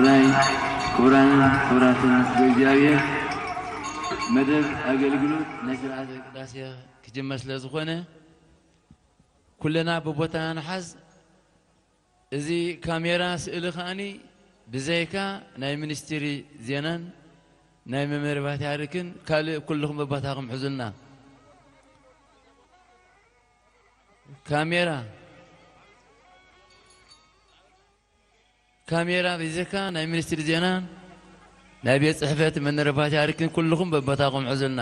ናይ ክቡራንን ክቡራትን ብእግዚኣብሔር መደብ ኣገልግሎት ናይ ስርዓተ ቅዳሴ ክጅመር ስለ ዝኾነ ኩልና ብቦታና ንሓዝ። እዚ ካሜራ ስእሊ ከኣኒ ብዘይካ ናይ ሚኒስትሪ ዜናን ናይ መምህር ባትያርክን ካልእ ኩልኹም በቦታኹም ሕዙልና። ካሜራ ካሜራ ብዘይካ ናይ ሚኒስትሪ ዜናን ናይ ቤት ጽሕፈት መምህር ባትያርክን ኩልኹም በቦታኹም ሕዙልና።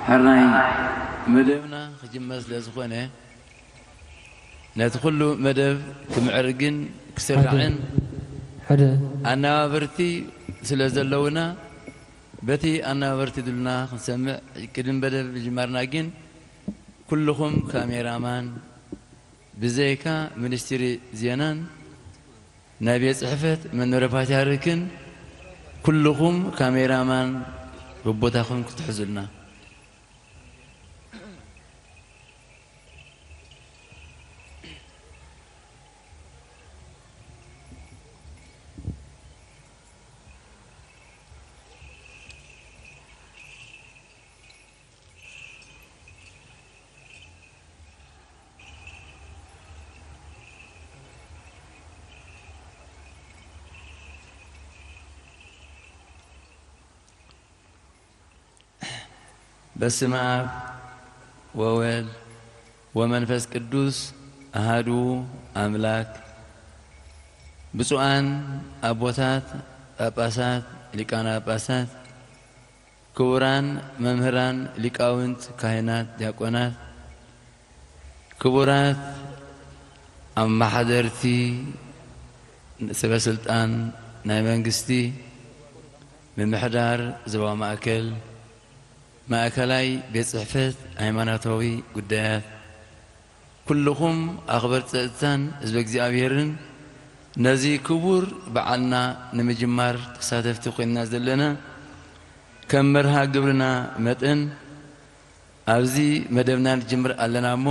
ሕራይ መደብና ክጅመር ስለ ዝኾነ፣ ነቲ ኩሉ መደብ ክምዕርግን ክስራዕን ሓደ ኣነባበርቲ ስለ ዘለውና፣ በቲ ኣነባበርቲ ድሉና ክንሰምዕ፣ ቅድሚ መደብ ምጅማርና ግን፣ ኩልኹም ካሜራማን፣ ብዘይካ ሚኒስትሪ ዜናን ናይ ቤት ጽሕፈት መንበረ ፓትርያርክን፣ ኩልኹም ካሜራማን በቦታኹም ክትሕዙልና። በስመ አብ ወወልድ ወመንፈስ ቅዱስ አሃዱ አምላክ። ብፁዓን አቦታት ጳጳሳት፣ ሊቃነ ጳጳሳት፣ ክቡራን መምህራን፣ ሊቃውንት፣ ካህናት፣ ዲያቆናት፣ ክቡራት ኣመሓደርቲ፣ ሰበ ስልጣን ናይ መንግስቲ፣ ምምሕዳር ዞባ ማእከል፣ ማእከላይ ቤት ጽሕፈት ሃይማኖታዊ ጉዳያት፣ ኩልኹም ኣኽበርቲ ጸጥታን ህዝበ እግዚኣብሔርን፣ ነዚ ክቡር በዓልና ንምጅማር ተሳተፍቲ ኮይንና ዘለና፣ ከም መርሃ ግብርና መጠን፣ ኣብዚ መደብና ንጅምር ኣለና እሞ፣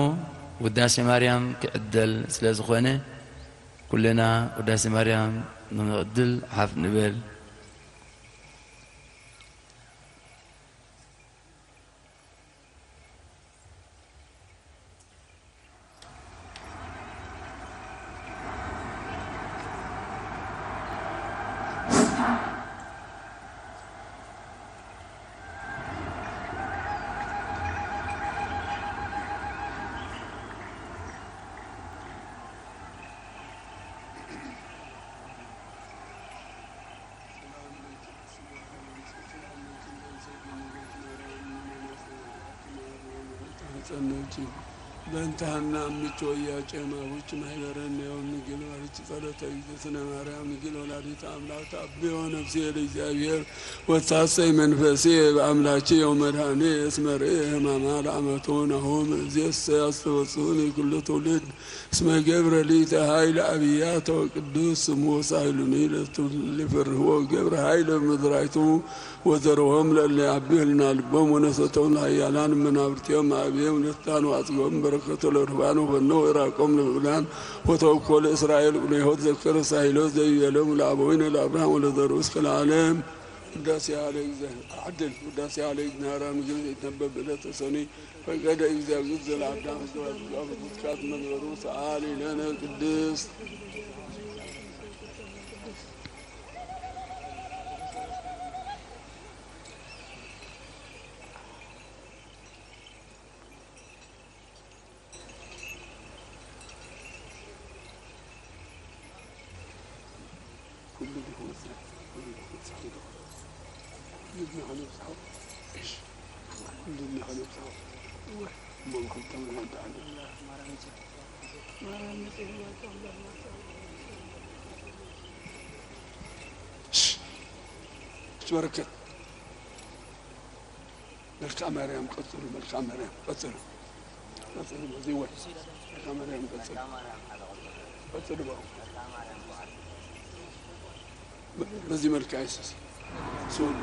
ውዳሴ ማርያም ክዕደል ስለ ዝኾነ፣ ኩልና ውዳሴ ማርያም ንኽንዕድል ሓፍ ንበል። ጸንልኪ። በእንተ ሐና እምች ወኢያቄም አቡች ማይበረነ ወምግል ባርች ጸሎተ እግዝእትነ ማርያም እግል ወላዲተ አምላክ። አብዮ ነፍሴ ለእግዚአብሔር ወታሰይ መንፈሴ በአምላኬ ወመድኃኔ እስመ ርኤ ሕማማ ለአመቶ ናሁ። እምይእዜሰ ያስተበጽሁኒ ኩሉ ትውልድ እስመ ገብረ ሊተ ኃይል አብያተ ወቅዱስ ስሙ ወሳይሉኒ ለፍርህዎ ገብረ ኃይል ምድራይቱ ወዘርሆም ለእለ አብህልና ልቦም ወነሰቶም ለኃያላን መናብርቲዮም አብዮም ለስልጣን ወአጽግቦም በረከቶ ለርሁባን ወፈኖ ወራቆም ለብዑላን ወተወኮ ለእስራኤል ቁኔሆት ዘከረ ሳይሎ ዘይቤሎም ለአበዊነ ለአብርሃም ወለዘርኡ እስከ ለዓለም። ውዳሴ ሀለ እግዚእ አዕድል ውዳሴ ሀለ እግዚእ ናራ ምግብ ዘይትነበብ ብዕለተ ሰኑይ ፈቀደ እግዚአብሔር ዘለዓዳም ዘዋትቃ ፍትካት መንበሩ ሰአሊ ለነ ቅድስት። ኩሉ ዲኹም መስራት፣ ኩሉ ዲኹም መስራት፣ ኩሉ ዲኹም መስራት፣ ኩሉ ዲኹም መስራት። እሞ ብክልተ መን ወዲ ዓንዲ። ማርያም ንጽሕቲ። እሺ፣ እሺ፣ በረከት። መልክዓ ማርያም ቀጽሉ፣ መልክዓ ማርያም ቀጽሉ፣ ቀጽሉ፣ በዚህ ወይ መልክዓ ማርያም ቀጽሉ፣ ቀጽሉ፣ በ-፣ በዚህ መልክዓ ኢየሱስ ስወዱ።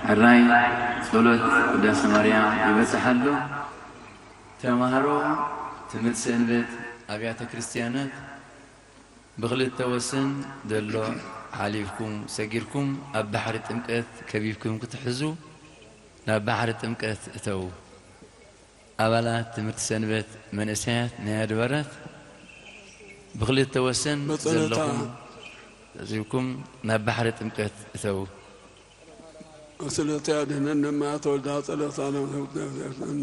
ሕራይ ጸሎት ቅዳሴ ማርያም ይበጽሕ ኣሎ። ተማሃሮ ትምህርቲ ሰንበት ኣብያተ ክርስቲያናት ብኽልተ ወሰን ዘሎ ሓሊፍኩም ሰጊርኩም ኣብ ባሕሪ ጥምቀት ከቢብኩም ክትሕዙ ናብ ባሕሪ ጥምቀት እተዉ። ኣባላት ትምህርቲ ሰንበት መንእሰያት ናይ ኣድባራት ብኽልተ ወሰን በጸሎታ ዘለኹም ተዚብኩም ናብ ባሕሪ ጥምቀት እተዉ። ስእለተ ኣድህነነ እማ ተወልዳ ጸሎታ ለም-፣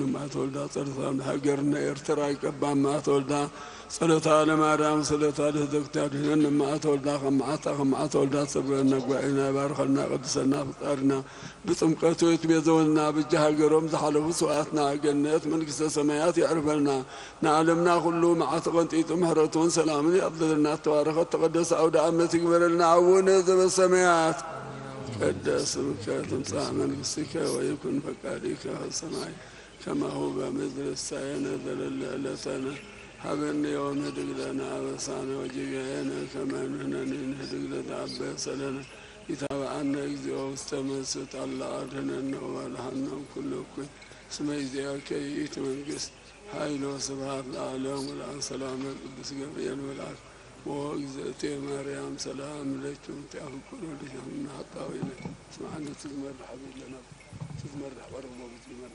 እማ ተወልዳ ጸሎታ ሃገርነ ኤርትራ ይቀባ እማ ተወልዳ ጸሎታ ለማርያም ስእለታ ለህዘግቲ ኣድህነነ እማ ተወልዳ ከም መዓታ ከም መዓተ ወልዳ ትሰብረና ጓይና ይባርኸልና ቅድሰና ፍጣርና ብጥምቀቱ ይትቤዘወና ብጃ ሃገሮም ዝሓለፉ ስውኣትና ገነት መንግስተ ሰማያት የዕርፈልና። ንዓለምና ኩሉ መዓት ቀንጢጡ ምሕረቱን ሰላምን ያብዝልና። ተባረኸት ተቐደስ ኣውደ ዓመት ይግበረልና። ኣቡነ ዘበሰማያት ይትቀደስ ስምከ ትምጻእ መንግስትከ ወይኩን ፈቃድከ በሰማይ ከማሁ በምድር። ሲሳየነ ዘለለ ዕለተነ ሀበነ ዮም ህድግ ለነ አበሳነ ወጌጋየነ ከመ ንሕነኒ ንህድግ ለተአበሰ ለነ። ኢታብአነ እግዚኦ ውስተ መንሱት አላ አድህነነ ወባልሐነ እምኩሉ እኩይ። እስመ ይእዜከ ይእቲ መንግስት ኃይል ወስብሐት ለዓለም ወለዓለም። ሰላም ለቅዱስ ገብርኤል መልአክ ወእግዝእቴ ማርያም ሰላም ለኪ ምትያፍቅሩ ልጅ ኃጣውኢነ። ስምዓነ ትዝመር ሓቢለና ትዝመር ቀርቦ ብትዝመር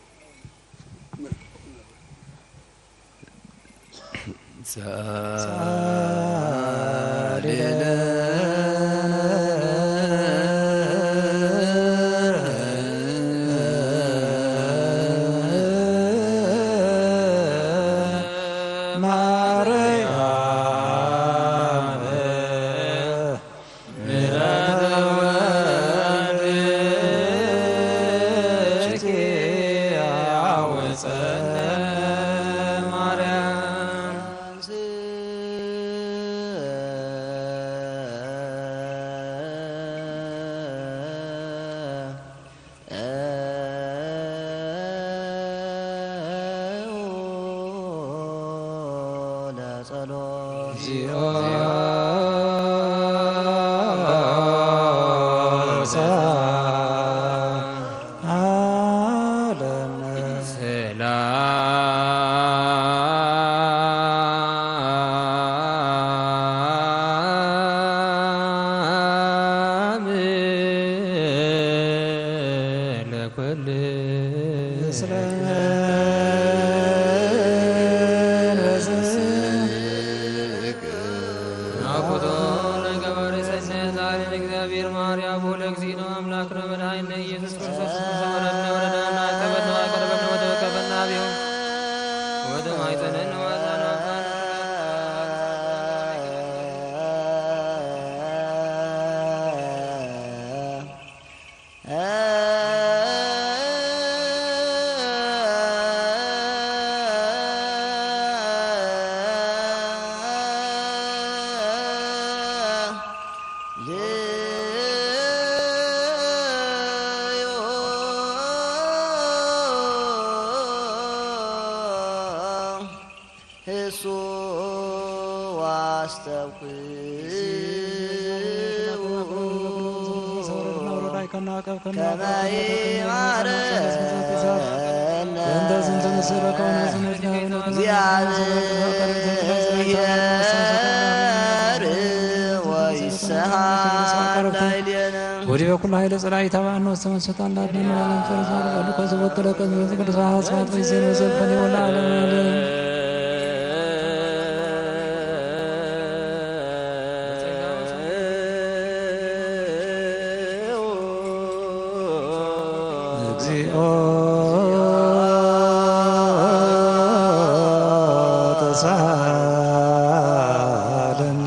ወዲበ ኩሉ ኃይለ ጸላኢ ታባዕኖ ዝተመሰጣ እንዳድነ መላለም ፈረሳ ለቀዱ ከዝቦት ተለቀ ዝመጽእ ቅዱስ ሐዋርያ ስብሐት ወይዜን ወዘልፈን ይወላ ዓለም ዓለም። እግዚኦ ተሳሃለነ።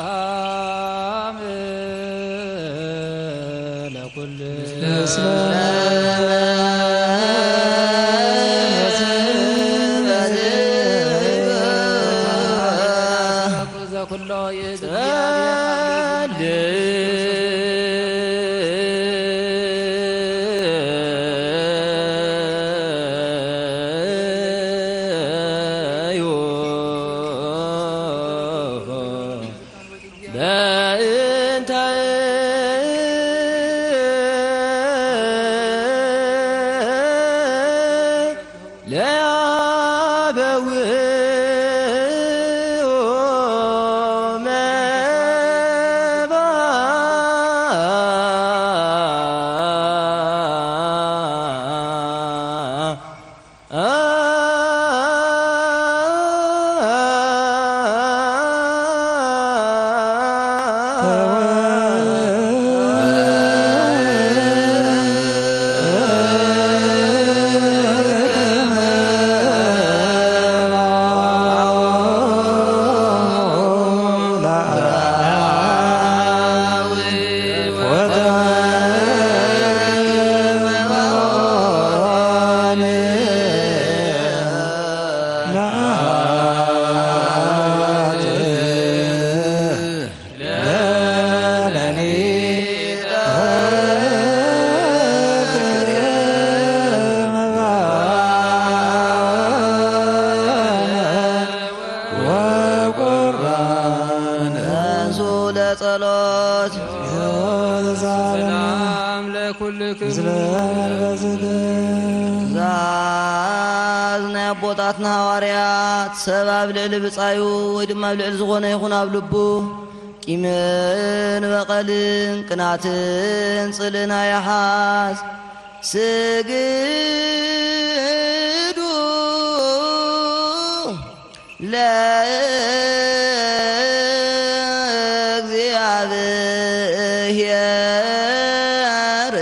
ሰላም ለኩል ያበውኡ መባ ተንሱ ለጸሎት። ሰላም ለኩልክሙ። ትእዛዝ ናይ ኣቦታትና ሃዋርያት፣ ሰብ ኣብ ልዕሊ ብጻዩ ወይ ድማ ኣብ ልዕሊ ዝኾነ ይኹን ኣብ ልቡ ቂምን በቐልን ቅናትን ጽልእን ኣይሓዝ። ስግዱ ለእግዚኣብሔር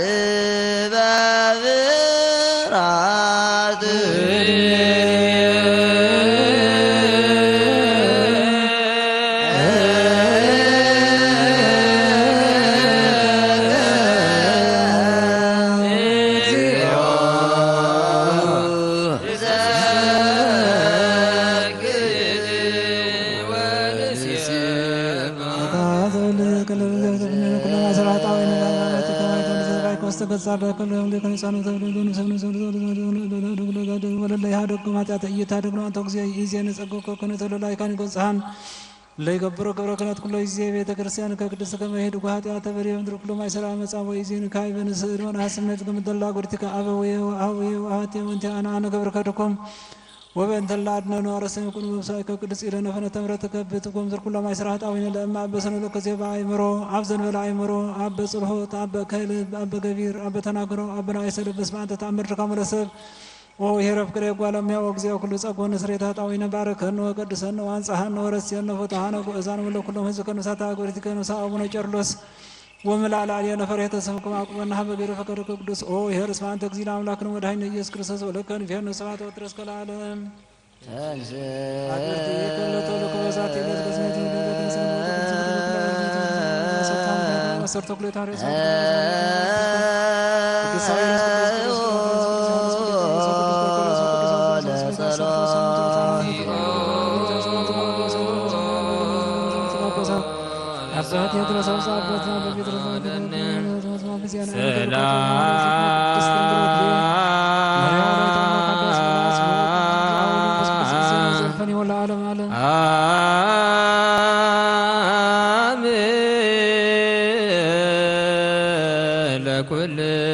በብርሃት። ወለለ ይሃደጉ ማትያተ እይታ ደግሞ አንተ ጊዜ ይዜ ንጸጉ ኮኮነ ተለላይ ካን ይጎጽሃን ለይገብሮ ገብረ ክህነት ኩሎ ይዜ ቤተ ክርስቲያን ከቅድስ ከመ ይህድጉ ኃጢአተ በዲበ ምድር ኩሎ ማይ ሰላም መጻ ወይዜ ንካይ በንስእድ ወነሐስነት ግምደላ ጉድትከ አበ ወየ ወአብ ወየ ወአሐቴ ወንቲ አነ አነ ገብርከ ድኩም ወበእንተ ለአድነኑ አረሰ ይኩኑ መብሳይ ከቅድስ ኢለነ ፈነተ ምሕረትከ ብትኩም ዝር ኩሎ ማይ ስራት አዊነ ለእማ አበሰነ ለከ ዜባ አይምሮ አብ ዘንበለ አይምሮ አበ ጽልሆት አበ ከልብ አበ ገቢር አበ ተናግሮ አበ ናይሰ ልብስ በአንተ ተአምር ድካሙ ለሰብ ወውሄረ ፍቅሬ ጓለ እምያ ወእግዚኦ ኩሉ ጸጋ ወንስሬት ኃጣውኢነ ባርከነ ወቀድሰነ ወአንጽሐነ ወረስየነ ፍትሐነ ጉእዛን ወለኩሎም ህዝብ ቅዱሳት አገሪት ቅዱስ አቡነ ቄርሎስ ወምላእ ለአልየነ ፈሬተ ስምኩም አቁመና ሀበ ገይረ ፈቀደ ቅዱስ ኦ ይሄር እስመ አንተ እግዚእነ አምላክነ ወመድኃኒነ ኢየሱስ ክርስቶስ ወለከ ንፌኑ ስብሐት ወትረስከ ለዓለም። ተንስ አሰርተ ክልኤተ ሐዋርያት ሰላም ለኩልክሙ።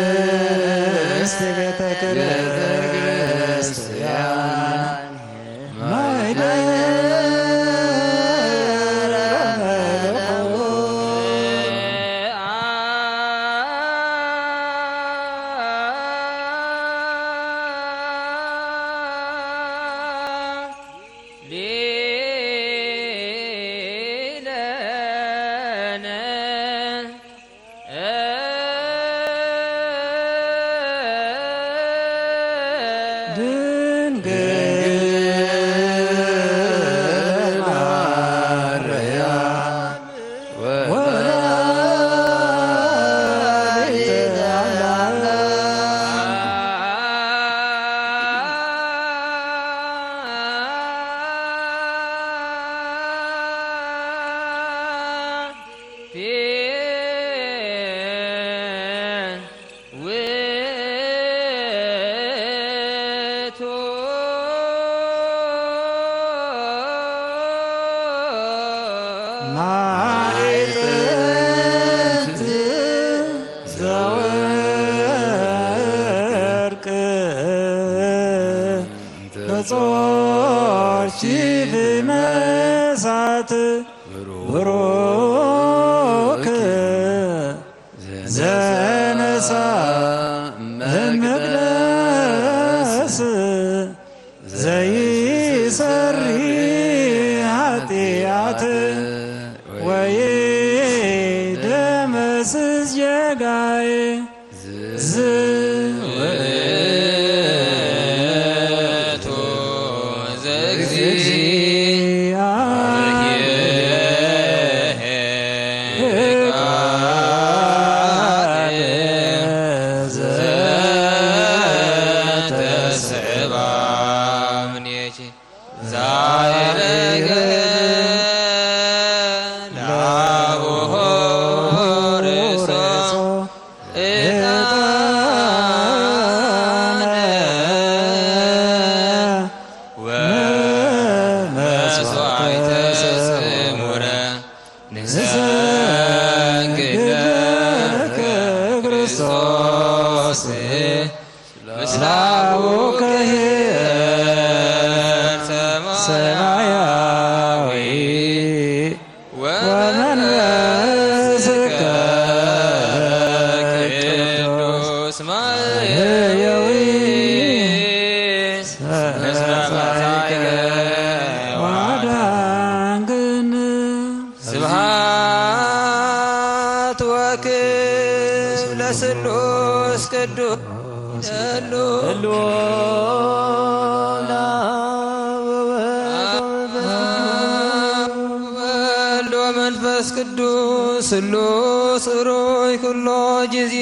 ቅድስት ቤተ ክርስቲያን ማይደረ መለኮት ድንግል ማርያም ወላዲተ አምላክ ውእቱ ማዕጠንት ዘወርቅ ተጾርኪ ብመሳት ብሩክ ዘነሳ መቅደስ ዘይሰሪ ኃጢአት ወይ ደመስስ ጌጋዬ። ዝውእቱ ዘእግዚአብሔር ቃል ዘተስዕባ እምኔኪ ዛዕረገ ላቡሆ ርእሶ ዕጣነ ወመስዋዕተ ስሙረ ንሰግድ ለከ ክርስቶስ። ምስለ አቡከ ኄር ሰማያዊ ወመንፈስከ ቅዱስ ማህየዊ ተስፋ ወዳንግን ስብሐት ወክብር ለስሉስ ቅዱስ። ወልድ ወመንፈስ ቅዱስ ስሉስ ሩይ ኩሎ ጊዜ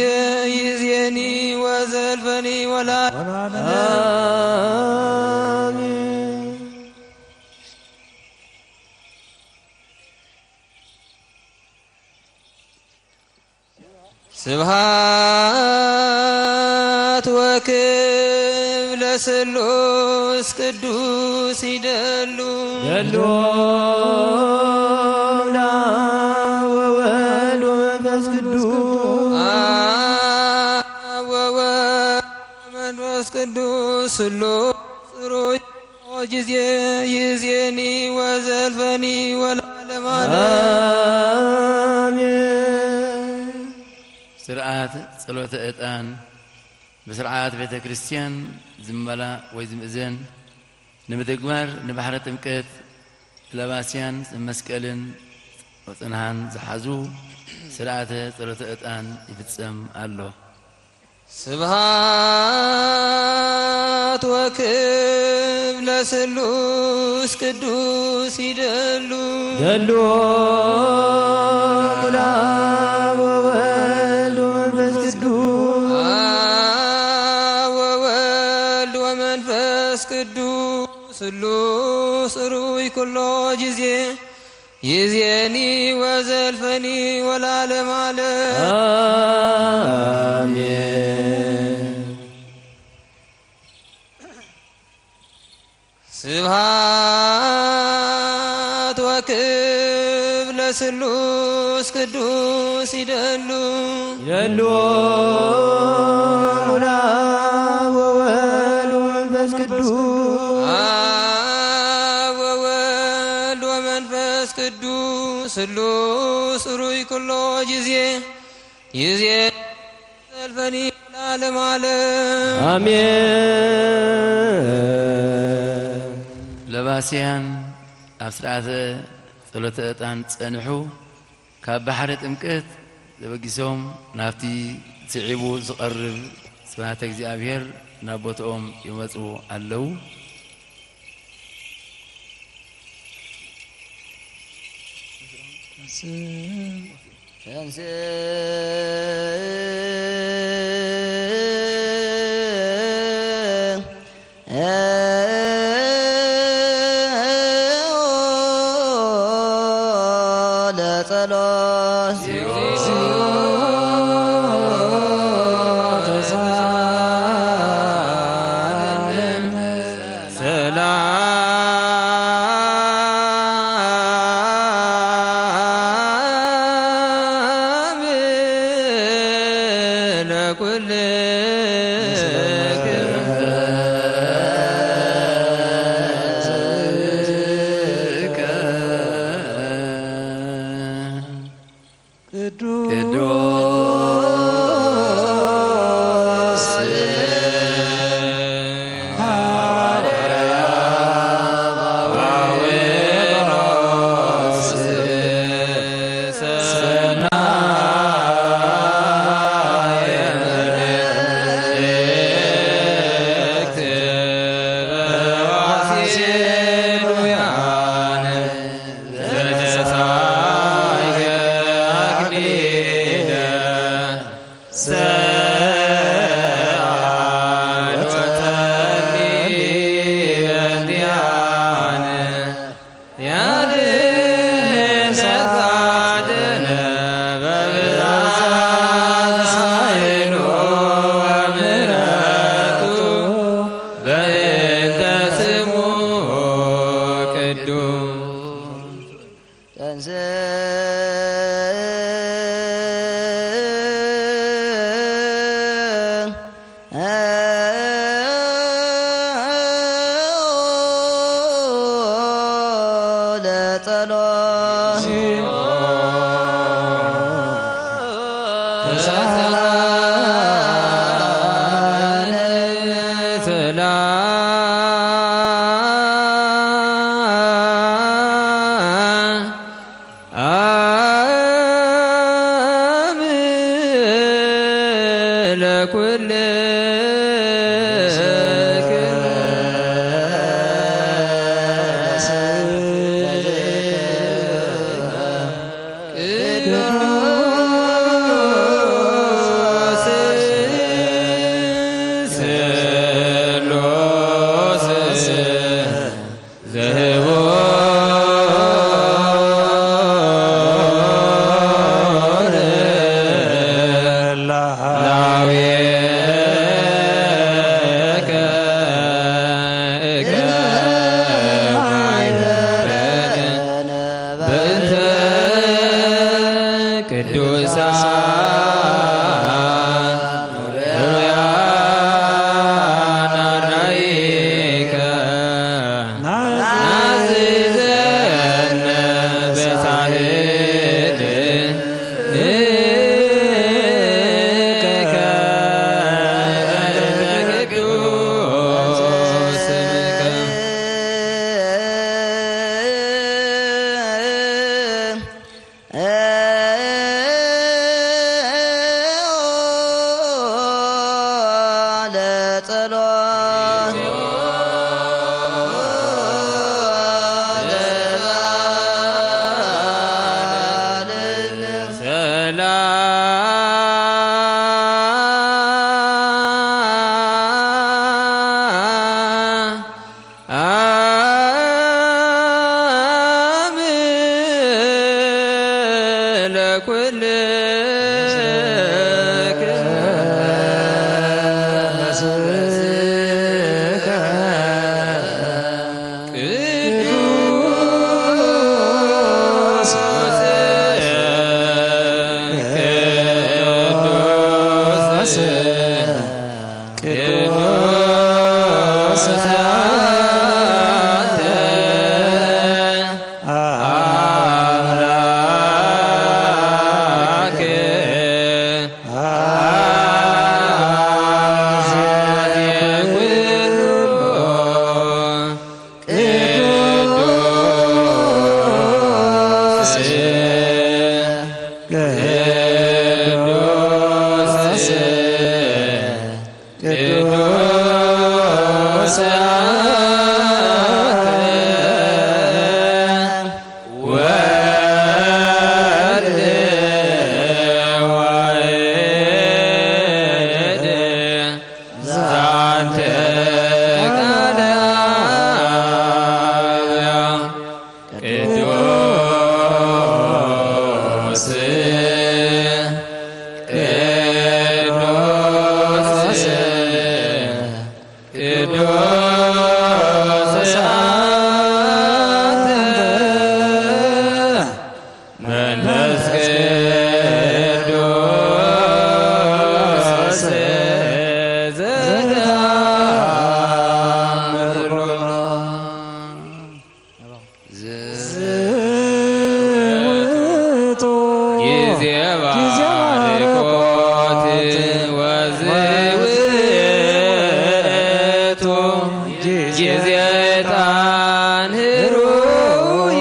ይዜኒ ወዘልፈኒ ወላ ስብሐት ወክብር ለስሉስ ቅዱስ ይደሉ። ደሉ ለአብ ወወልድ ወመንፈስ ቅዱስ። አብ ወወልድ ወመንፈስ ቅዱስ ስሉስ ሩይ ጊዜ ይዜኒ ወዘልፈኒ ወለዓለመ ዓለም። አሜን። ስርዓት ጸሎተ ዕጣን ብስርዓት ቤተ ክርስቲያን ዝመላእ ወይ ዝምእዘን ንምትግባር ንባሕረ ጥምቀት ለባስያን መስቀልን ወጽንሓን ዝሓዙ ስርዓተ ጸሎተ ዕጣን ይፍጸም ኣሎ። ስብሃት ወክብ ለስሉስ ቅዱስ ይደሉ። ደሉ ለአብ ወወልድ ወመንፈስ ቅዱስ። አብ ወወልድ ወመንፈስ ቅዱስ ስሉስ ጽሩይ ኩሎ ጊዜ ይዜኒ ወዘልፈኒ ወላለም ዓለም። አሜን። ስብሃት ወክብር ለስሉስ ቅዱስ ይደሉ። ይደሉ። አብ ወወልድ ወመንፈስ ቅዱስ። አብ ወወልድ ወመንፈስ ቅዱስ ስሉስ ሩይ ኩሎ ጊዜ ጊዜ ዘልፈኒ ለዓለመ ዓለም። አሜን። ለባስያን ኣብ ስርዓተ ጸሎተ ዕጣን ጸንሑ፣ ካብ ባሕሪ ጥምቀት ተበጊሶም ናብቲ ስዒቡ ዝቐርብ ስብሐተ እግዚኣብሔር ናብ ቦትኦም ይመጹ ኣለዉ። ዕጣን ህሩይ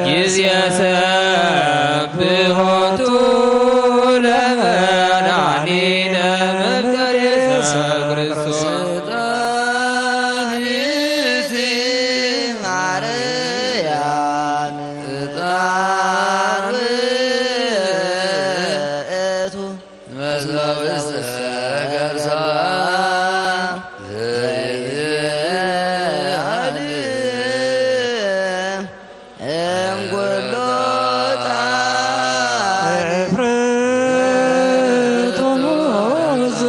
ጊዜ ሰብሖቱ ለመድኃኒነ መድኃኒነ ክርስቶስ። ዕጣን ማርያም ዕጣን ውእቱ መስሎ ውስተ ከርሳ ዘይትሃድም እምኩሉ ዕጣን ዕፍርት ሙዝ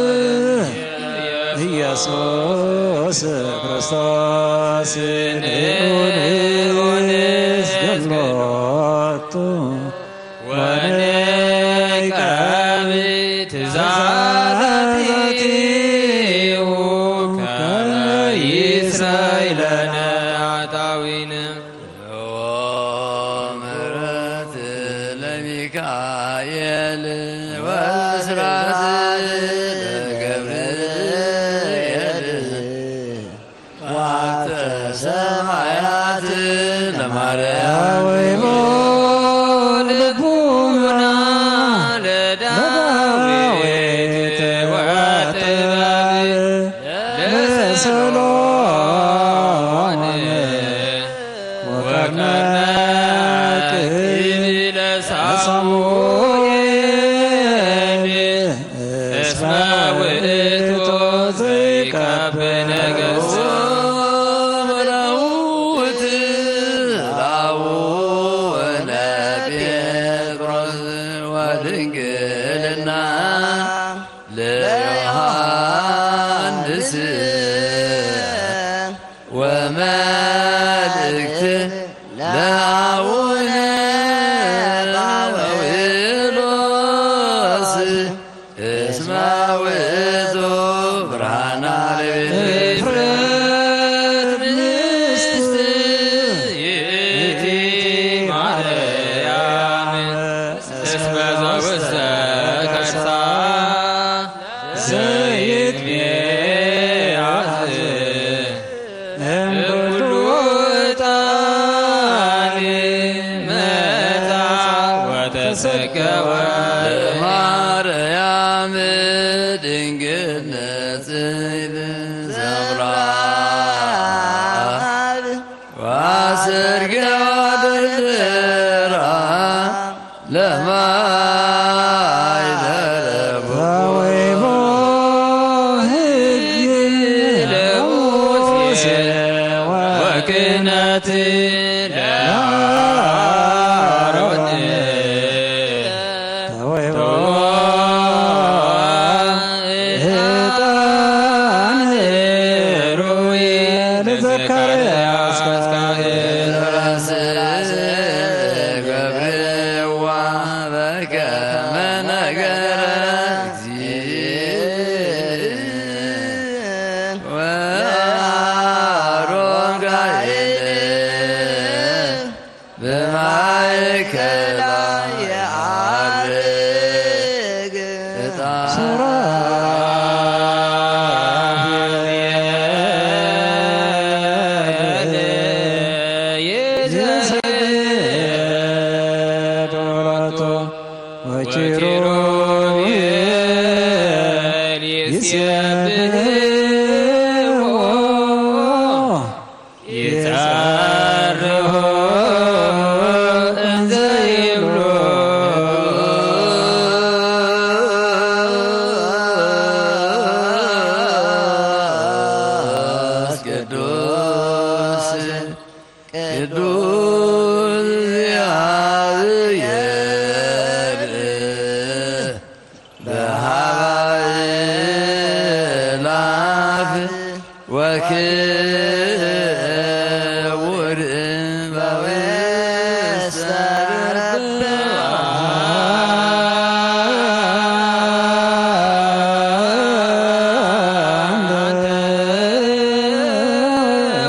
ኢየሱስ ክርስቶስ ንዑ ንስግድ ሎቱ ወንቀብ ትእዛዛቲሁ ከመ ይስረይ ለነ ኃጣውኢነ። ምሕረት ለሚካኤል ወስራት ለገብርኤል። ዋተ ሰማያት ለማርያም ወይቦ ልቡና ለዳዊት ወጥበብ ለሰሎሞን ወቀርነ ክብ ለሳሙኤል እስመ ውእቱ ዘይቀብ ነገሥት። ወለውት ላቡ ወለጴጥሮስ ወድንግልና ለዮሐንስ ወመልእክት ለአቡነ ጳውሎስ እስመ ውእቱ ብርሃና ለቤት። እፍረት ምስት ይእቲ ማርያም እስመ ዘውስተ ከርሳ ዘይትሜዓዝ እምኩሉ ዕጣን መጻ ወተሰገወ። ማርያም ድንግል ንጽሕት ዘምራ ወአሰርገዋ ድርድራ ለማይ ለለቡ ወይቦ ህግ ለሙሴ ወክህነት ለአሮን። ዕጣን ሩይ ለዘካርያስ ካህን። ገብርዋ በከመ ነገረ እግዚእ ወአሮን ጋይል። በማእከላ የዐርግ ዕጣን። ሱራፌል ይሰግዱ ሎቱ ወኪሩቤል ይሴብሕዎ። ይጸርሁ እንዘ ይብሉ። ቅዱስ ቅዱስ እግዚአብሔር በሀበ አእላፍ ወክቡር በውስተ ርብብ። አንተ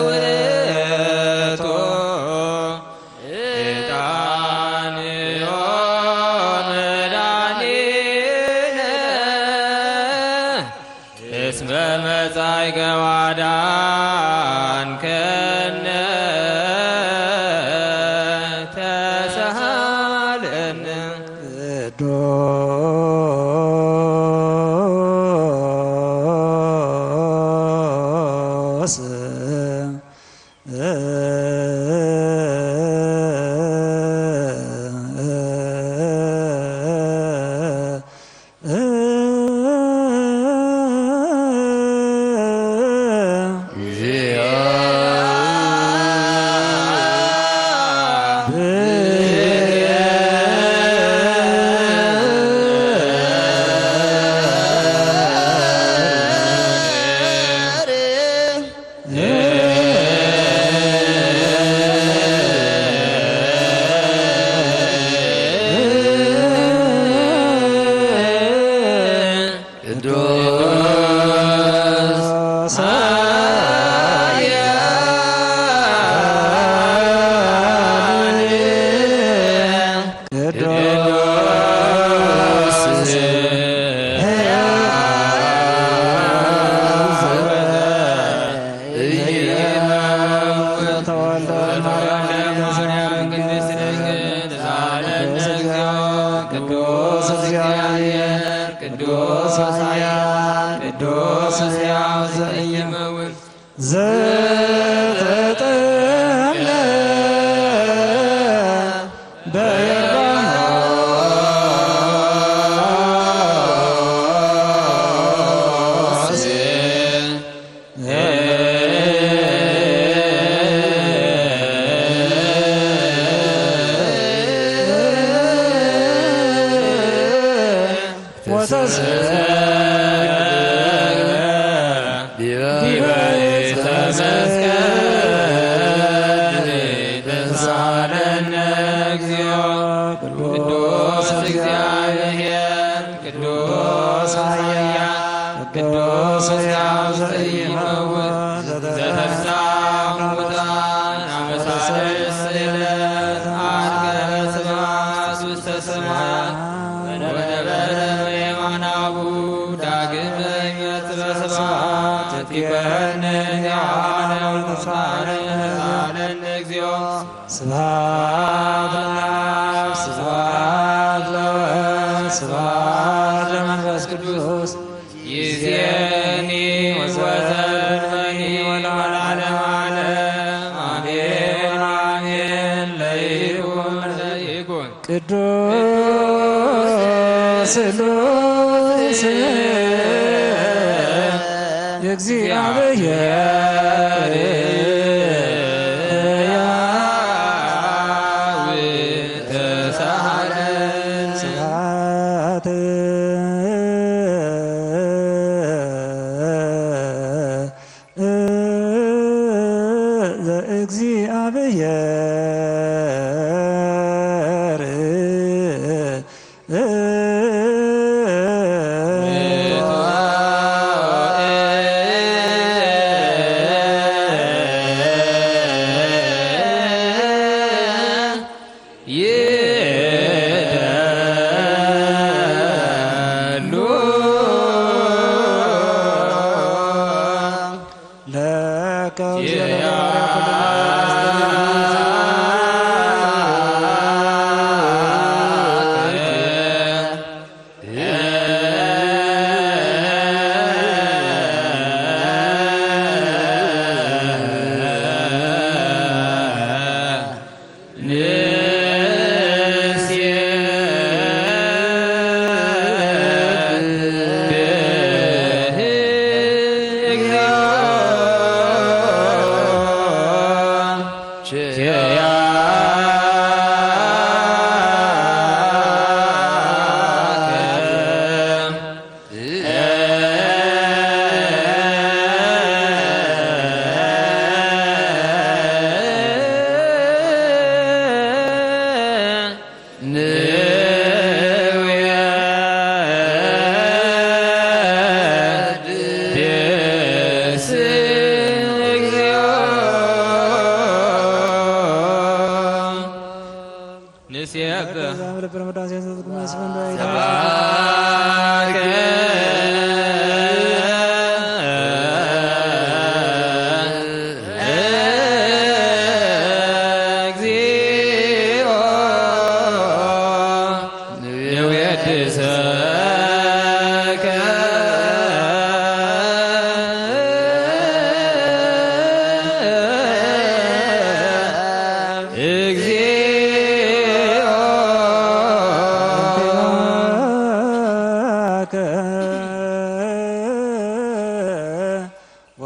ውእቱ ዕጣን ኦ መድኃኒነ እስመ መጻእከ አዳንከነ ተሳሃለነ። ቅዱስ ቅዱስ ሕያው ዘተወልደ ማርያም ቅድስት ድንግል ቅዱስ እግዚኦ ቅዱስ እግዚአብሔር ቅዱስ ኃያል ቅዱስ ሕያው ዘኢይመውት ዘተጠምቀ በዮርዳኖስ ወተሰቅለ ዲበ ዕፀ መስቀል ተሳለነ እግዚኦ ቅዱስ እግዚአብሔር ቅዱስ ኃያል ቅዱስ ሕያው ዘኢይመውት ዘተንሥአ እሙታን አመሳለ ስእለት አድገ ስብሐት ውስተ ሰማያት ወነበረ በየማነ አቡሁ ዳግመ ይመጽእ በስብሐት ይትበን ያለ ተሳለነ እግዚኦ ስብሐት ለአብ ስብሐት ለወልድ ስብሐት ለመንፈስ ቅዱስ ይእዜኒ ወዘልፈኒ ወለዓለመ ዓለም አሜን አሜን። ለይኩን ለይኩን ቅዱስ ስሉስ እግዚአብሔር ሕያው ተሳለ ስብሐት ለእግዚአብሔር ይደሉ ለከ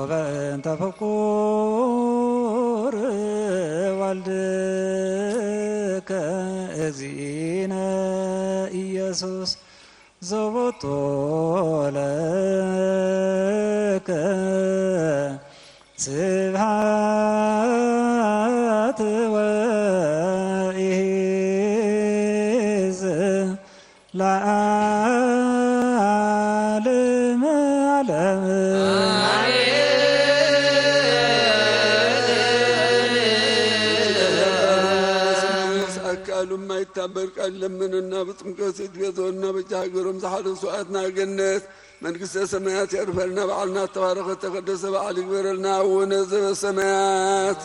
በእንተ ፍቁር ወልድከ እግዚእነ ኢየሱስ ዘቦቶ ለከ ስብሐት ወኢሕጽ ለዓለመ ዓለም። ኣካሉ የማይታበል ቃል ለምንና በጥምቀት ስትቤዘወና በጃ ሀገሮም ዝሓለፉ ሰማዕትና ገነት መንግስተ ሰማያት ያርፈልና። በዓልና ተባረኸ ተቀደሰ በዓል ይግበረልና። አቡነ ዘበሰማያት።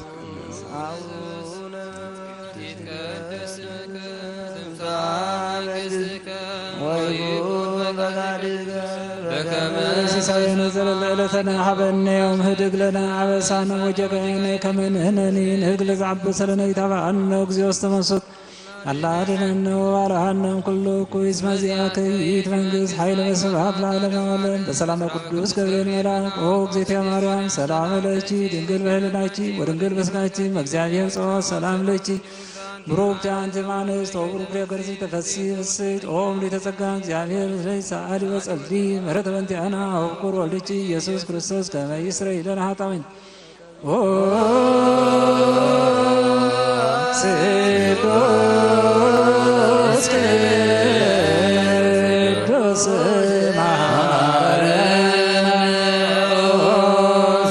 ሲሳየነ ዘለለ ዕለተነ ሀበነ ዮም ህድግ ለነ አበሳነ ወጌጋየነ ከመ ንሕነኒ ንህግ ለዘአበሰ ለነ ኢታብአነ እግዚኦ ውስተ መንሱት አላ አድነነ ወባልዓነ እምኩሉ እኩይ እስመ ዚአከ ይእቲ መንግስት ኃይል ወስብሐት ለዓለመ ዓለም። በሰላመ ቅዱስ ገብርኤል መልአክ ኦ እግዝእትየ ማርያም ሰላም ለኪ ድንግል በህልናኪ ወድንግል በስጋኪ እምእግዚአብሔር ጸባኦት ሰላም ለኪ ብሩክቲ አንቲ እም አንስት ወብሩክ ፍሬ ከርሥኪ ተፈሲ ፍስሕት ኦ ምልዕተ ጸጋ እግዚአብሔር ምስሌኪ ሰአሊ ወጸሊ ምሕረተ በእንቲአነ ወፍቁር ወልድኪ ኢየሱስ ክርስቶስ ከመ ይስረይ ለነ ኃጣውኢነ። ኦ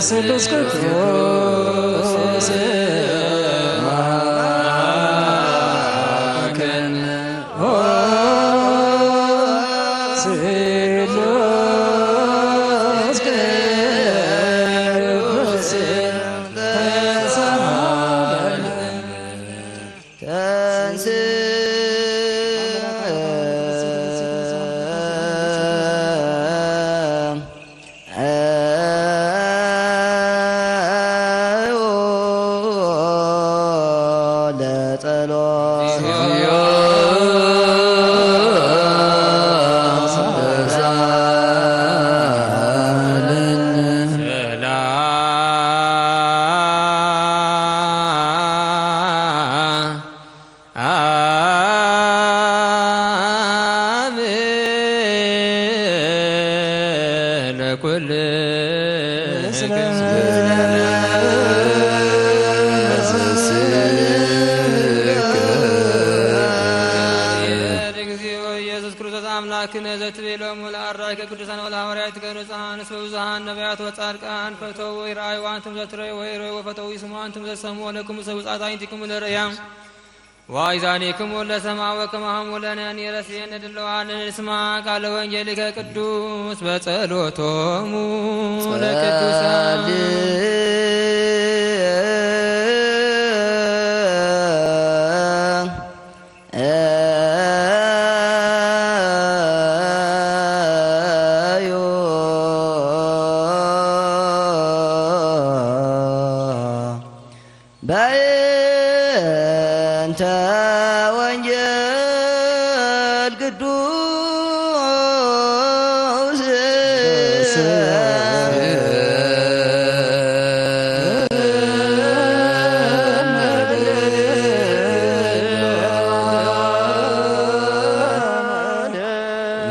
ስሉስ ቅዱስ መሐረነ፣ ኦ ስሉስ ቅዱስ መሐረነ። እግዚኦ ኢየሱስ ክርስቶስ አምላክነ ዘትቤሎሙ ለአራዊከ ቅዱሳን ወለሐዋርያትከ ንጹሐን እስመ ብዙኃን ነቢያት ወጻድቃን ፈተው ወይረአዩ ወአንቱም ዘትረዩ ወይረዩ ወፈተው ይስሙ ወአንቱም ዘሰሙ ወለክሙ ሰብእ ውጻት አዕይንቲክሙ ለርእያ ወአእዛኒክሙ ለሰማ ወከማሆሙ ለነኒ ረስየነ ድለዋን ንስማ ቃለ ወንጌልከ ቅዱስ በጸሎቶሙ ለቅዱሳን። በእንተ ወንጌል ቅዱስ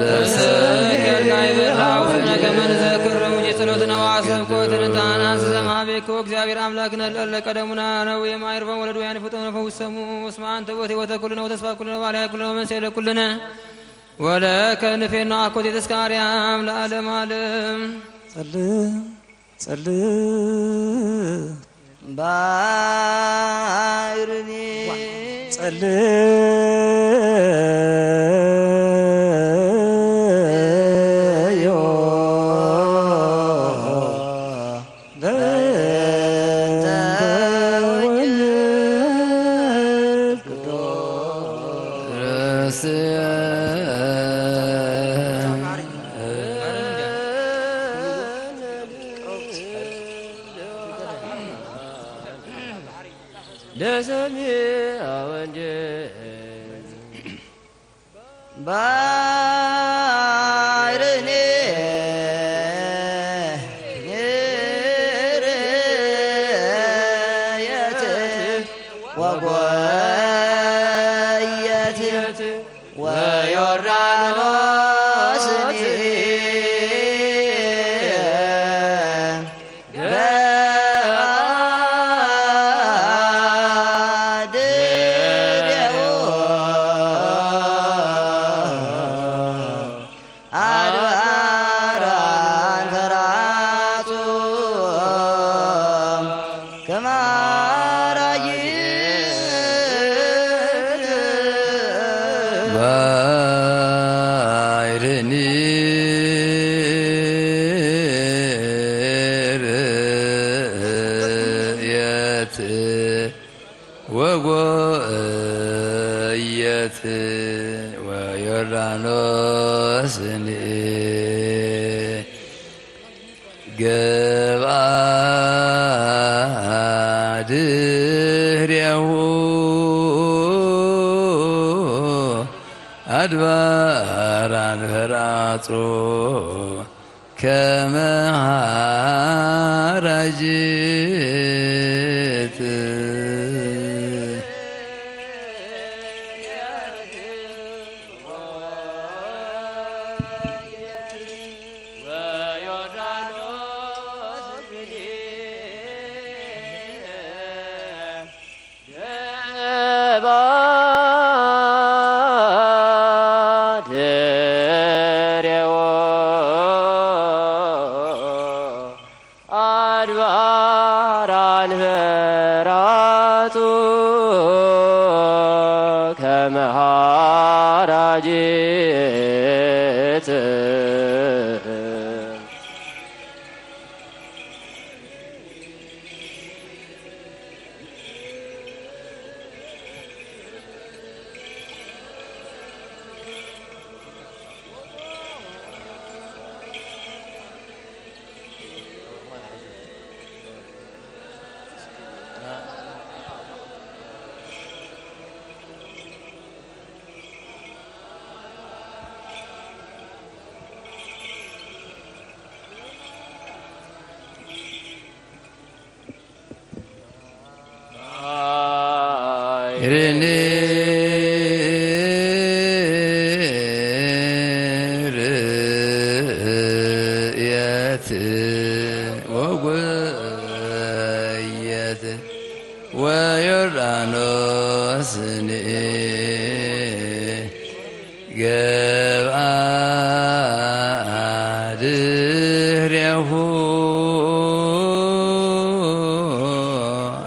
ለሰሚዕ ከመ ንዘክር ውጅ ጸሎትነ ወአሰብኮ ትንታና ስዘማቤኮ እግዚአብሔር አምላክነ ለእለ ቀደሙና ነዊ የማይርፎም ወለድውያን ፍጡነ ፈውሰሙ እስመ አንተ ውእቱ ሕይወተ ኩልነ ወተስፋ ኩልነ ወባልያ ኩልነ ወመንስኤ ለኩልነ ወለከ ንፌና አኮቴተ እስከ አርያም ለዓለመ ዓለም። ጸልእ ጸልእ ባይርኒ ጸልዮ በእንተ ወንጌል ቅዱስ ለሰሚዐ ወንጌል ባይርኔ ወጎየት ወዮርዳኖስኒ ገባ ድሬው አድባራን ፈራጹ ከማራይት ባይርኒ ርእየት ወጎየት ወዮርዳኖስኒ ገብአ ድሬሁ አድባራን ፈራጹ ከመ ሐራጅት አድባራን ፈራጹ ከመ ሐራጅት ርኒ ርእየት ወጎየት ወዮርዳኖስኒ ገብአ ድሬሁ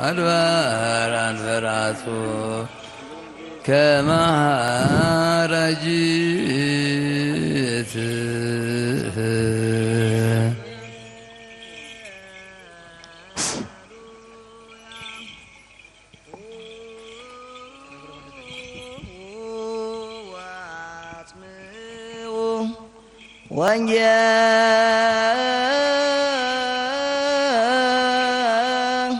አድባራን ፈራጹ ከመ ሐራጅት ወንጌል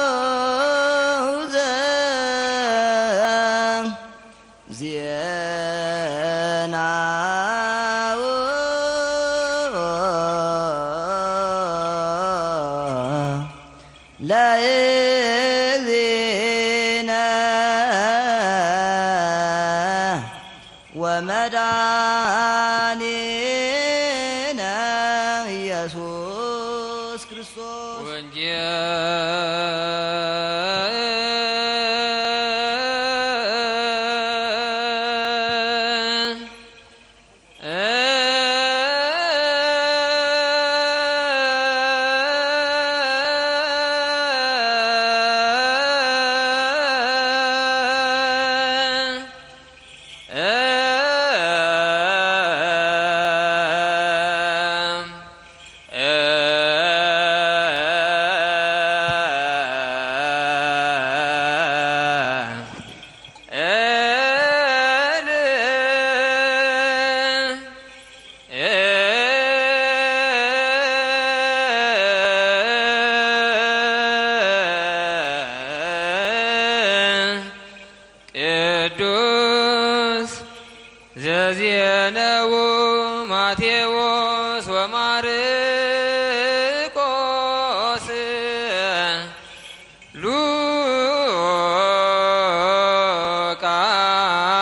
ቅዱስ ዜናው ለእግዚእነ ወመድኃኒነ ኢየሱስ ክርስቶስ። ቅዱስ ዜነው ማቴዎስ ወማርቆስ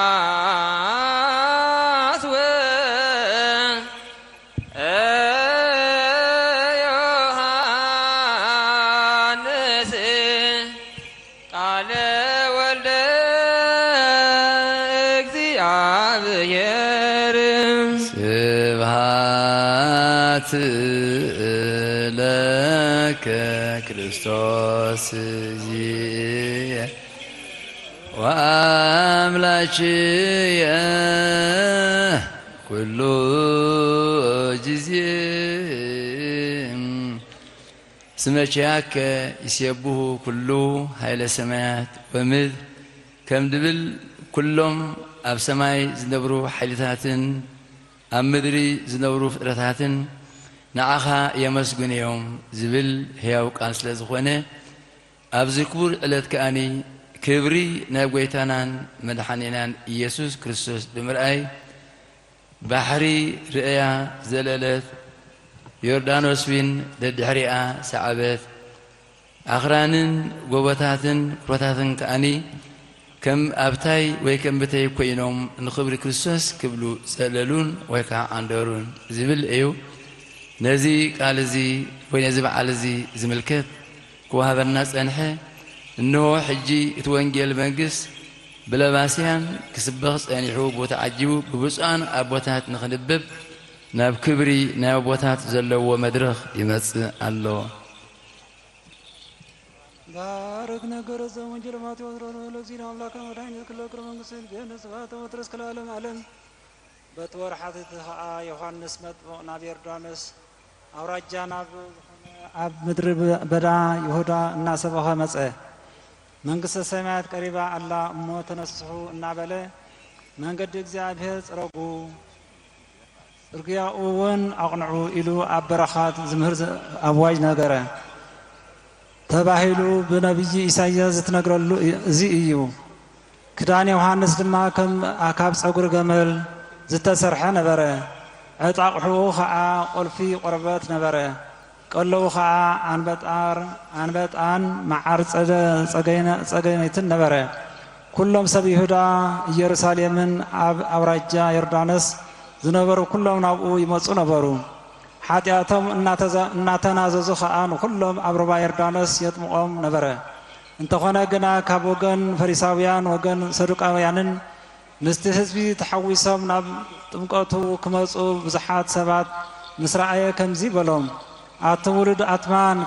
ሉቃስ ወዮሐንስ ቃለ ወልደ እግዚአብሔር። ስብሐት ለከ ክርስቶስ ዚየ ወአምላክየ ኩሉ ጊዜ። ስመ ኪያከ ይሴብሑ ኩሉ ኃይለ ሰማያት ወምድር፣ ከም ድብል ኩሎም ኣብ ሰማይ ዝነብሩ ሓይልታትን ኣብ ምድሪ ዝነብሩ ፍጥረታትን ንዓኻ የመስግኑ እዮም ዝብል ሕያው ቃል ስለ ዝኾነ፣ ኣብዚ ክቡር ዕለት ከኣኒ ክብሪ ናብ ጐይታናን መድሓኒናን ኢየሱስ ክርስቶስ ብምርኣይ፣ ባሕሪ ርእያ ዘለለት፣ ዮርዳኖስ ዊን ደድሕሪኣ ሰዓበት። ኣኽራንን ጎቦታትን ሩባታትን ከኣኒ ከም ኣብታይ ወይ ከም ብተይ ኮይኖም ንኽብሪ ክርስቶስ ክብሉ ዘለሉን ወይ ከዓ ዓንደሩን ዝብል እዩ። ነዚ ቃል እዚ ወይ ነዚ በዓል እዚ ዝምልከት ክወሃበና ጸንሐ። እንሆ ሕጂ እቲ ወንጌል መንግስት ብለባስያን ክስበኽ ጸኒሑ፣ ብኡ ተዓጂቡ ብብፁዓን ኣቦታት ንኽንብብ ናብ ክብሪ ናይ ኣቦታት ዘለዎ መድረኽ ይመጽእ ኣሎ። ባርክ ነገረ ዘወንጌል ማቴዎስ ሮሮ ለእግዚእነ አምላክነ ወመድኃኒነ ኩሉ እግረ መንግስት ገነ ስብሐተ ወትረስ ክለ ዓለም ዓለም። በቲ ወርሓት እቲ ኸኣ ዮሃንስ መጥምቕ ናብ ዮርዳኖስ ኣውራጃ ናብ ዝኾነ ኣብ ምድሪ በዳ ይሁዳ እናሰበኸ መጸ። መንግስተ ሰማያት ቀሪባ ኣላ እሞ ተነስሑ እናበለ መንገዲ እግዚኣብሔር ጽረጉ፣ ጽርግያኡ እውን ኣቕንዑ ኢሉ ኣብ በረኻት ዝምህር ኣዋጅ ነገረ። ተባሂሉ ብነቢይ ኢሳይያስ ዝትነግረሉ እዚ እዩ። ክዳን ዮሃንስ ድማ ከም ካብ ጸጉሪ ገመል ዝተሰርሐ ነበረ። ዕጣቕሕኡ ኸኣ ቁልፊ ቆርበት ነበረ። ቀለዉ ኸኣ ኣንበጣር ኣንበጣን መዓር ጸገይነትን ነበረ። ኩሎም ሰብ ይሁዳ ኢየሩሳሌምን ኣብ ኣውራጃ ዮርዳኖስ ዝነበሩ ኩሎም ናብኡ ይመጹ ነበሩ። ሓጢኣቶም እናተናዘዙ ኸኣ ንኹሎም ኣብ ሩባ ዮርዳኖስ የጥምቖም ነበረ። እንተኾነ ግና ካብ ወገን ፈሪሳውያን ወገን ሰዱቃውያንን ምስቲ ህዝቢ ተሓዊሶም ናብ ጥምቀቱ ክመጹ ብዙሓት ሰባት ምስ ረኣየ ከምዚ በሎም፣ ኣቱም ውሉድ ኣትማን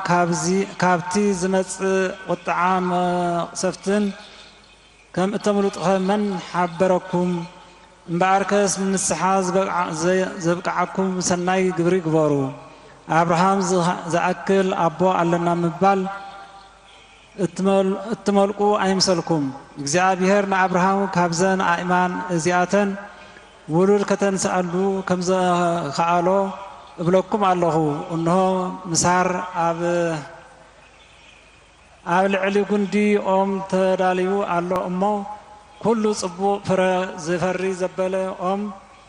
ካብቲ ዝመጽእ ቁጥዓ መቕሰፍትን ከም እተምልጡኸ መን ሓበረኩም? እምበኣርከስ ንንስሓ ዘብቅዓኩም ሰናይ ግብሪ ግበሩ። ኣብርሃም ዝኣክል ኣቦ ኣለና ምባል እትመልቁ ኣይምሰልኩም። እግዚኣብሔር ንኣብርሃም ካብዘን ኣእማን እዚኣተን ውሉድ ከተንስኣሉ ከምዘኸኣሎ እብለኩም ኣለኹ። እንሆ ምሳር ኣብ ኣብ ልዕሊ ጉንዲ ኦም ተዳልዩ ኣሎ እሞ፣ ኩሉ ጽቡቕ ፍረ ዝፈሪ ዘበለ ኦም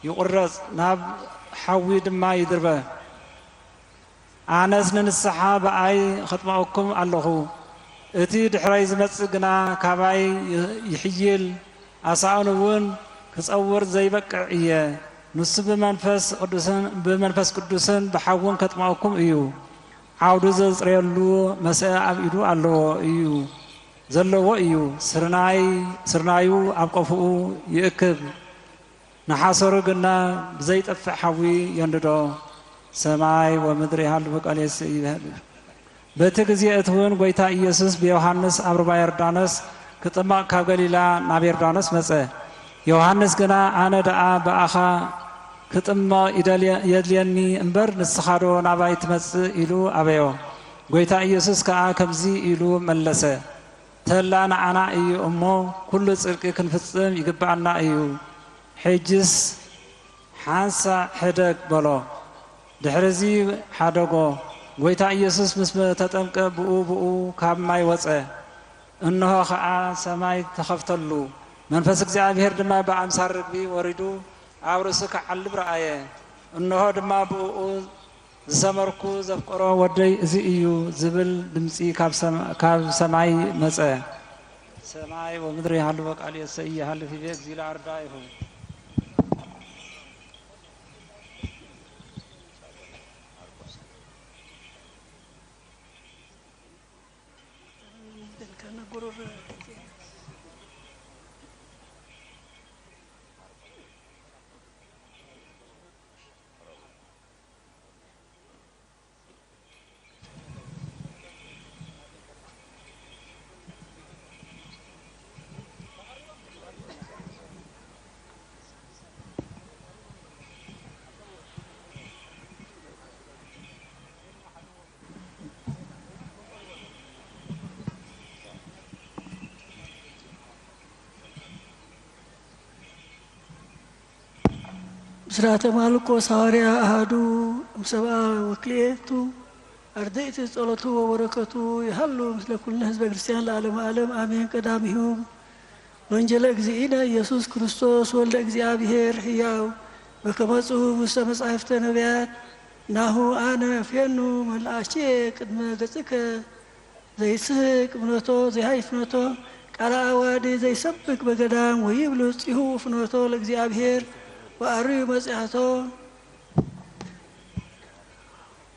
ይቑረጽ፣ ናብ ሓዊ ድማ ይድርበ። ኣነስ ንንስሓ ብኣይ ኸጥምቐኩም ኣለኹ፣ እቲ ድሕረይ ዝመጽእ ግና ካባይ ይሕይል፣ ኣሳእኑ እውን ክጸውር ዘይበቅዕ እየ። ንሱ ብመንፈስ ቅዱስን ብመንፈስ ቅዱስን ብሓውን ከጥምቐኩም እዩ። ዓውዱ ዘጽርየሉ መስአ ኣብ ኢዱ ኣለዎ እዩ፣ ዘለዎ እዩ። ስርናይ ስርናዩ ኣብ ቆፍኡ ይእክብ፣ ንሓሰሩ ግና ብዘይጠፍእ ሓዊ የንድዶ። ሰማይ ወምድሪ ይሃልፉ፣ ቃልየይ ይስእ ይበል። በቲ ግዜ እቲ እውን ጐይታ ኢየሱስ ብዮሃንስ ኣብ ሩባ ዮርዳኖስ ክጥመቕ ካብ ገሊላ ናብ ዮርዳኖስ መጸ። ዮሃንስ ግና፣ ኣነ ደኣ ብኣኻ ክጥመቕ ይደልየ-፣ የድልየኒ እምበር፣ ንስኻዶ ናባይ ትመጽእ? ኢሉ ኣበዮ። ጐይታ ኢየሱስ ከኣ ከምዚ ኢሉ መለሰ፣ ተላ ንዓና እዩ እሞ፣ ኩሉ ጽድቂ ክንፍጽም ይግብኣና እዩ። ሕጅስ ሓንሳእ ሕደግ በሎ። ድሕርዚ ሓደጎ። ጐይታ ኢየሱስ ምስ ተጠምቀ ብኡ ብኡ ካብ ማይ ወጸ። እንሆ ኸኣ ሰማይ ተኸፍተሉ። መንፈስ እግዚኣብሔር ድማ ብኣምሳል ርግቢ ወሪዱ ኣብ ርእሱ ክዓልብ ረኣየ። እንሆ ድማ ብእኡ ዝሰመርኩ ዘፍቀሮ ወደይ እዚ እዩ ዝብል ድምጺ ካብ ሰም-፣ ካብ ሰማይ መጸ። ሰማይ ወምድር ይሃልዎ ቃል የሰይ ይሃልፍ ይቤ እግዚእ ለአርዳኢሁ። ብስራተ ማርቆስ ሃዋርያ ኣሃዱ እምሰብኣ ወክልኤቱ ኣርድእቲ ጸሎቱ ወበረከቱ ይሃሉ ምስለ ኩልነ ህዝበ ክርስቲያን ለዓለመ ዓለም ኣሜን። ቀዳሚሁ ወንጌለ እግዚእነ ኢየሱስ ክርስቶስ ወልደ እግዚኣብሔር ሕያው በከመ ጽሑፍ ውስተ መጻሕፍተ ነቢያት ናሁ ኣነ ፌኑ መልኣኬ ቅድመ ገጽከ ዘይስሕቅ እምነቶ ዘይሃይ ፍኖቶ ቃለ ኣዋዲ ዘይሰብክ በገዳም ወይብሉ ጽሁ ፍኖቶ ለእግዚኣብሔር ወኣርዩ መጽሐቶ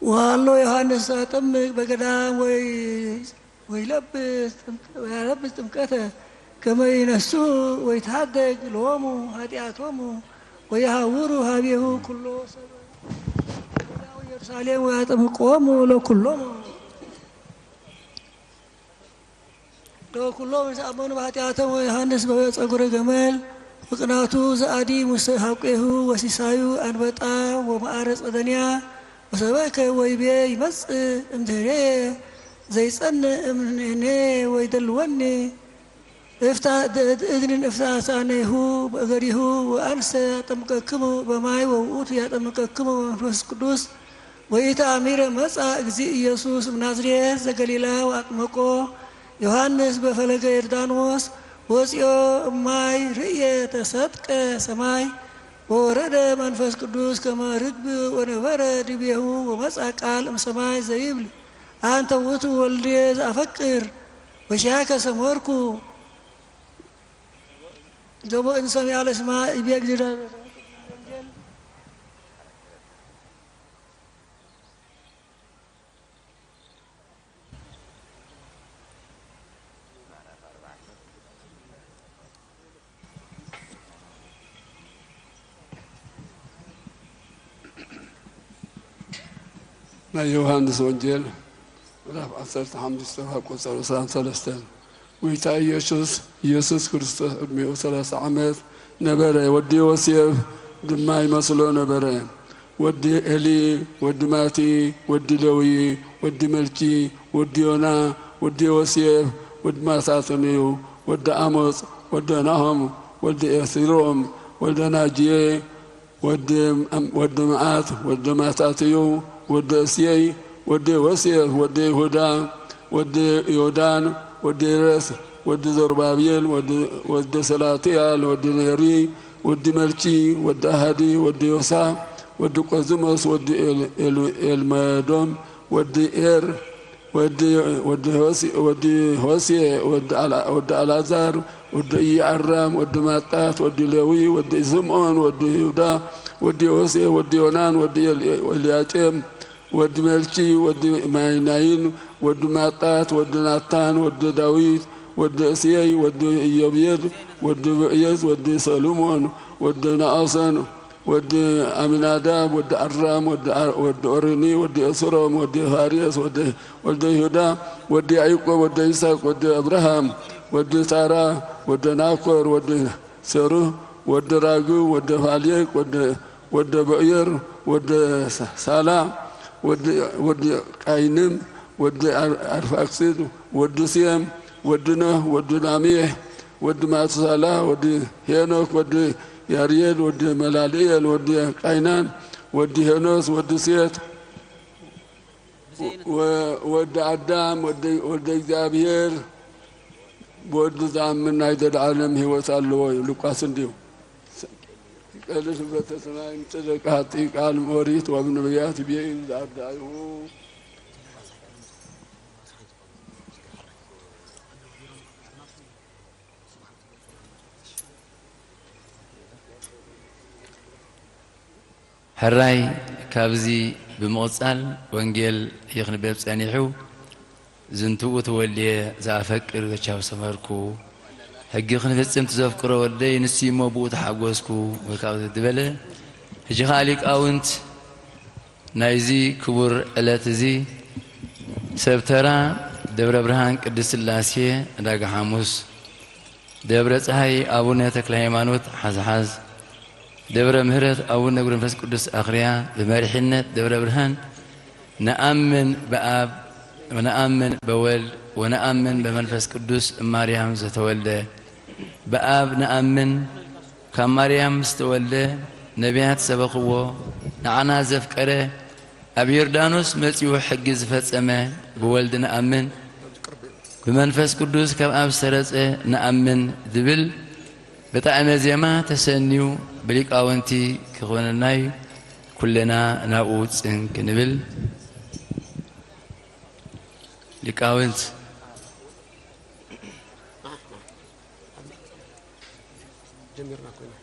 ወሃሎ ዮሃንስ ኣጠምቅ በገዳም ወይ ወይለብስ ጥምቀ-፣ ወያለብስ ጥምቀተ ከመ ይነሱ ወይትሃደግ ሎሙ ኃጢአቶሙ ወየሃውሩ ሀቤሁ ኩሎ ሰብ ኢየሩሳሌም ወያጠምቆሙ ለኩሎሙ ለኩሎም ዘአመኑ በኃጢአቶም ወዮሐንስ በጸጉረ ገመል ወቅናቱ ዘአዲ ሙሴ ሐቄሁ ወሲሳዩ አንበጣ ወመዓረ ጸደንያ ወሰበከ ወይቤ ይመጽእ እምድህሬ ዘይጸንእ እምኔ ወይደልወኒ እፍታ-፣ እድንን እፍታሳኔሁ በእገሪሁ ወአንሰ ያጠምቀክሙ በማይ ወውእቱ ያጠምቀክሙ በመንፈስ ቅዱስ ወኢተአሚረ መጻ እግዚእ ኢየሱስ እምናዝሬት ዘገሊላ ወአጥመቆ ዮሐንስ በፈለገ ዮርዳኖስ ወፂኦ እማይ ርእየ ተሰጥቀ ሰማይ ወወረደ መንፈስ ቅዱስ ከመ ርግብ ወነበረ ድቤሁ ወመጻ ቃል እምሰማይ ዘይብል አንተ ውእቱ ወልድየ ዘአፈቅር ወኪያከ ሰመርኩ። ዘቦ እንሰምያ ለስማ ይቤ እግዚእ። ናይ ዮሃንስ ወንጌል ምዕራፍ ዓሰርተ ሓሙሽተ ካብ ቁጽሪ ዕስራን ሰለስተን። ጐይታ ኢየሱስ፣ ኢየሱስ ክርስቶስ ዕድሜኡ ሠላሳ ዓመት ነበረ፣ ወዲ ዮሴፍ ድማ ይመስሎ ነበረ። ወዲ ኤሊ፣ ወዲ ማቲ፣ ወዲ ሌዊ፣ ወዲ መልኪ፣ ወዲ ዮና፣ ወዲ ዮሴፍ፣ ወዲ ማታትንዩ፣ ወዲ አሞጽ፣ ወዲ ናሆም፣ ወዲ ኤስሮም፣ ወዲ ናጅዬ፣ ወዲ፣ ወዲ መዓት፣ ወዲ ማታትዩ፣ ወዲ እስየይ፣ ወዲ ዮሴፍ፣ ወዲ ይሁዳ፣ ወዲ ዮዳን፣ ወዲ ሬስ፣ ወዲ ዘሩባቤል፣ ወዲ፣ ወዲ ሰላትያል፣ ወዲ ኔሪ፣ ወዲ መልኪ፣ ወዲ አሃዲ፣ ወዲ ዮሳ፣ ወዲ ቆዝሞስ፣ ወዲ ኤል-፣ ኤል-፣ ኤልመዶም፣ ወዲ ኤር፣ ወዲ፣ ወዲ ሆሴ፣ ወዲ ሆሴ፣ ወዲ ኣላ-፣ ወዲ ኣልዓዛር፣ ወዲ ኢየዓራም፣ ወዲ ማጣት፣ ወዲ ሌዊ፣ ወዲ ስምዖን፣ ወዲ ይሁዳ፣ ወዲ ዮሴፍ፣ ወዲ ዮናን፣ ወዲ ኤል-፣ ኤልያቄም፣ ወዲ መልኪ፣ ወዲ ማይናይን፣ ወዲ ማጣት፣ ወዲ ናታን፣ ወዲ ዳዊት፣ ወዲ እስየይ፣ ወዲ ኢዮቤድ፣ ወዲ ብዕየዝ፣ ወዲ ሰሉሞን፣ ወዲ ነኣሶን፣ ወዲ ኣሚናዳብ፣ ወዲ ኣራም፣ ወዲ ኣ-፣ ወዲ ኦሪኒ፣ ወዲ ኤስሮም፣ ወዲ ፋሬስ፣ ወዲ ወልደ ይሁዳ፣ ወዲ ያዕቆብ፣ ወደ ይስሐቅ፣ ወዲ አብርሃም፣ ወዲ ታራ፣ ወደ ናኮር፣ ወዲ ሴሩህ፣ ወዲ ራግው፣ ወደ ፋሌቅ፣ ወደ፣ ወደ በዕዮር፣ ወደ ሳ-፣ ሳላ፣ ወዲ፣ ወዲ ቃይንም፣ ወዲ አር-፣ አርፋክስድ፣ ወዲ ሴም፣ ወዲ ኖህ፣ ወዲ ላሜሕ፣ ወዲ ማቱሳላ፣ ወዲ ሄኖክ፣ ወዲ ያርየድ፣ ወዲ መላልኤል፣ ወዲ ቃይናን፣ ወዲ ሄኖስ፣ ወዲ ሴት፣ ወ-፣ ወዲ አዳም፣ ወዲ፣ ወዲ እግዚኣብሔር፣ ብወዱ ዝኣምን ናይ ዘለዓለም ህይወት ኣለዎ እዩ። ሉቃስ እንዲሁ። እልል ህብረተ ሰማይ ምጽእ ደቂ ሃጥይ ቃል እምኦሪት ወእምነቢያት ብየ እዩ ዛርዳይሁ። ሕራይ ካብዚ ብምቕጻል ወንጌል ይኽንበብ ጸኒሑ። ዝንትኡ ተወልየ ዘኣፈቅር ገቻው ሰመርኩ። ሕጊ ክንፍጽም ትዘፍቅሮ ወደይ ንሱ እሞ ብኡ ተሓጎስኩ። ወይ ካብዚ ዝበለ ሕጂ ኸኣ ሊቃውንት ናይዚ ክቡር ዕለት እዚ ሰብ ተራ ደብረ ብርሃን ቅድስት ስላሴ ዕዳጋ ሓሙስ፣ ደብረ ፀሃይ ኣቡነ ተክለ ሃይማኖት ሓዝሓዝ፣ ደብረ ምህረት ኣቡነ ገብረ መንፈስ ቅዱስ ኣኽርያ ብመሪሕነት ደብረ ብርሃን ነኣምን በኣብ ወነኣምን በወልድ ወነኣምን በመንፈስ ቅዱስ እማርያም ዘተወልደ፣ በኣብ ነኣምን ካብ ማርያም ዝተወልደ፣ ነቢያት ሰበኽዎ፣ ንዓና ዘፍቀረ፣ ኣብ ዮርዳኖስ መጺኡ ሕጊ ዝፈጸመ፣ ብወልድ ንኣምን፣ ብመንፈስ ቅዱስ ካብ ኣብ ሰረጸ ንኣምን ዝብል ብጣዕመ ዜማ ተሰንዩ ብሊቃውንቲ ክኾነና እዩ። ኩልና ናብኡ ጽን ክንብል። ሊቃውንት ጀሚርና ኮይና።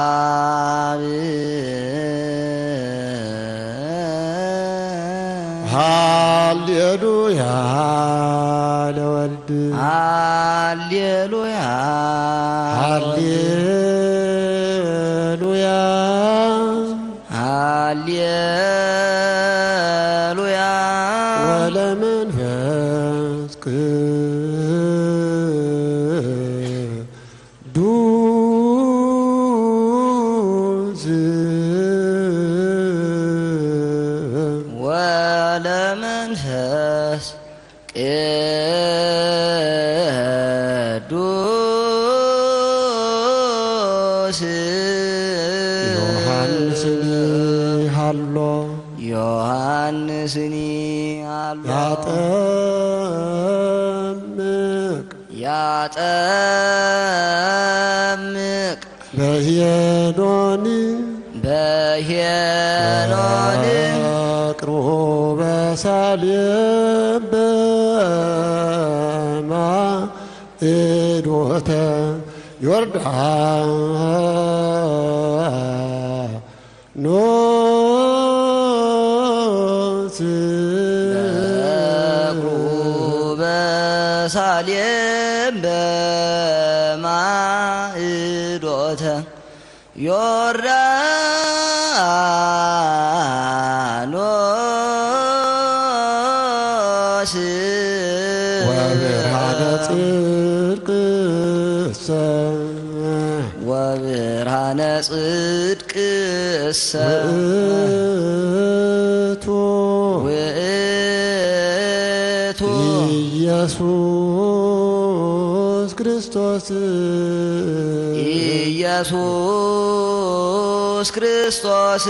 ለአብ ሃሌሉያ ለወልድ። ሃሌሉያ። ሃሌሉያ። ሃሌሉያ። ወለመንፈስ ቅዱስ። ወለመንፈስ ቅዱስ። ዮሐንስኒ ሃሎ። ዮሐንስኒ ሃሎ። ያጠምቅ። ያጠምቅ። በሄኖኒ። በሄኖኒ። በቅርቡ በሳሌም በማዕዶተ ዮርዳኖስ። በቅርቡ በሳሌም በማዕዶተ ዮርዳኖስ። ወብርሃነ ጽድቅሰ። ወብርሃነ ጽድቅሰ። ውእቱ። ውእቱ። ኢየሱስ ክርስቶስ። ኢየሱስ ክርስቶስ።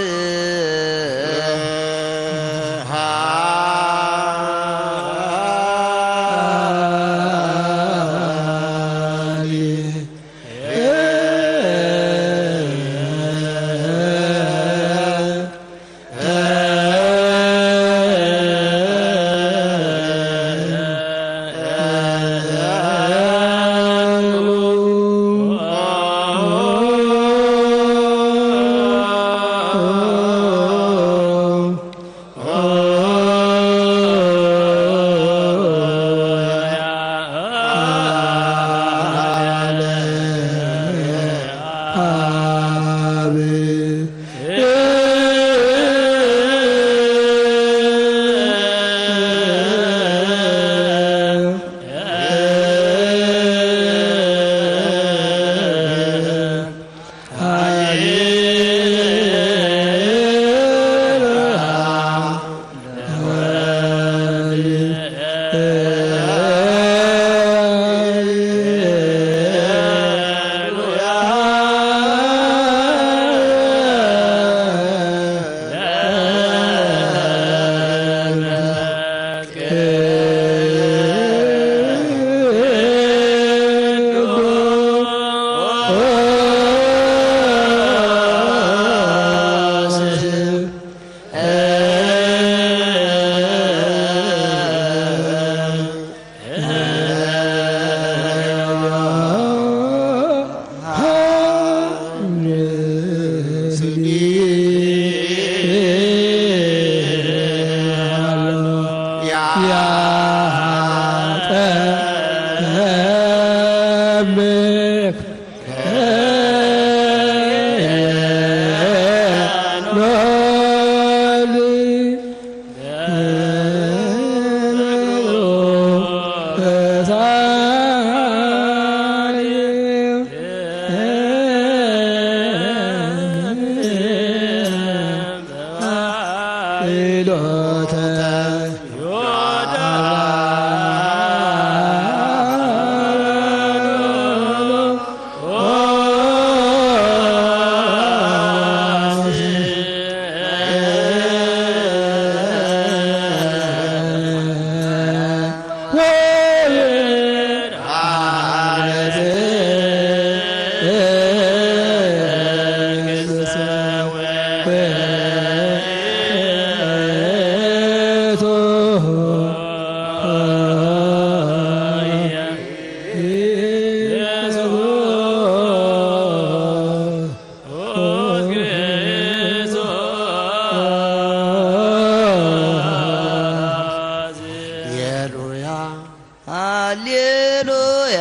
ሃሌሉያ፣ ሃሌሉያ፣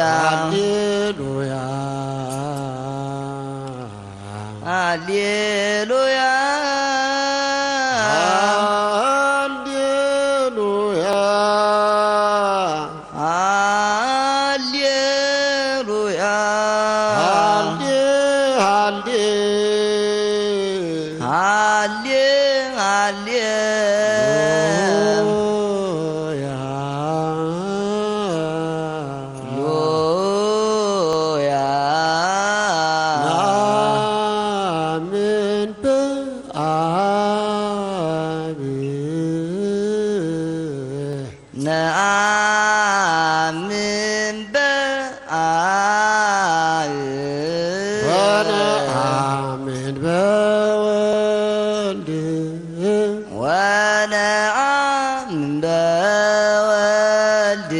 ሃሌሉያ፣ ሃሌሉያ፣ ሃሌሉያ፣ ሃሌ፣ ሃሌ፣ ሃሌ፣ ሃሌ፣ ሉያ፣ ሉያ፣ ናምን በአብ ነአምን በአብ ወነአምን በወልድ ወነአምን በወልድ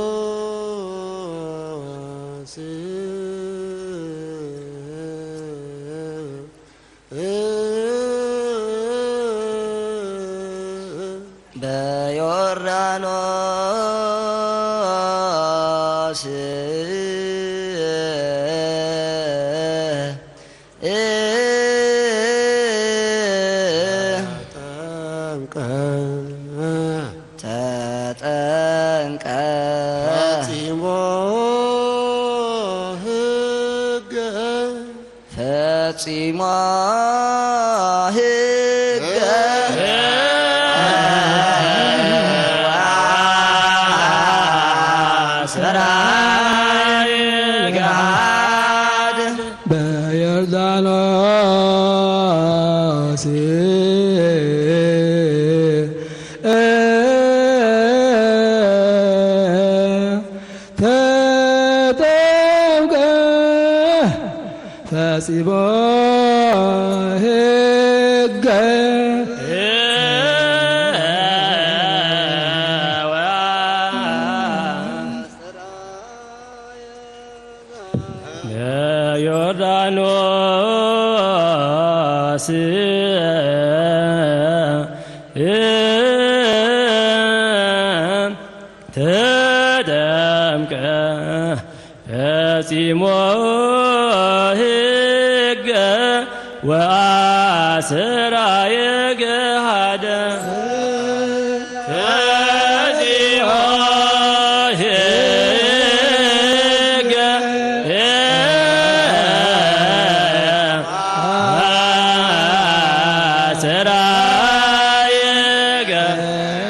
በዮርዳኖስ በዮርዳኖስ ተጠምቀ ተጠምቀ ፈጺሞ ሕገ ፈጺሞ ሕገ ወአስራ ገሃድ በዮርዳኖስ ተጠምቀ ፈጺሞ ሕገ ዮርዳኖስ ተጠምቀ ፈጺሞ ሕገ ወአስራየ ገሃደ ፈጺሞ ሕገ ወአስራየ ገሃደ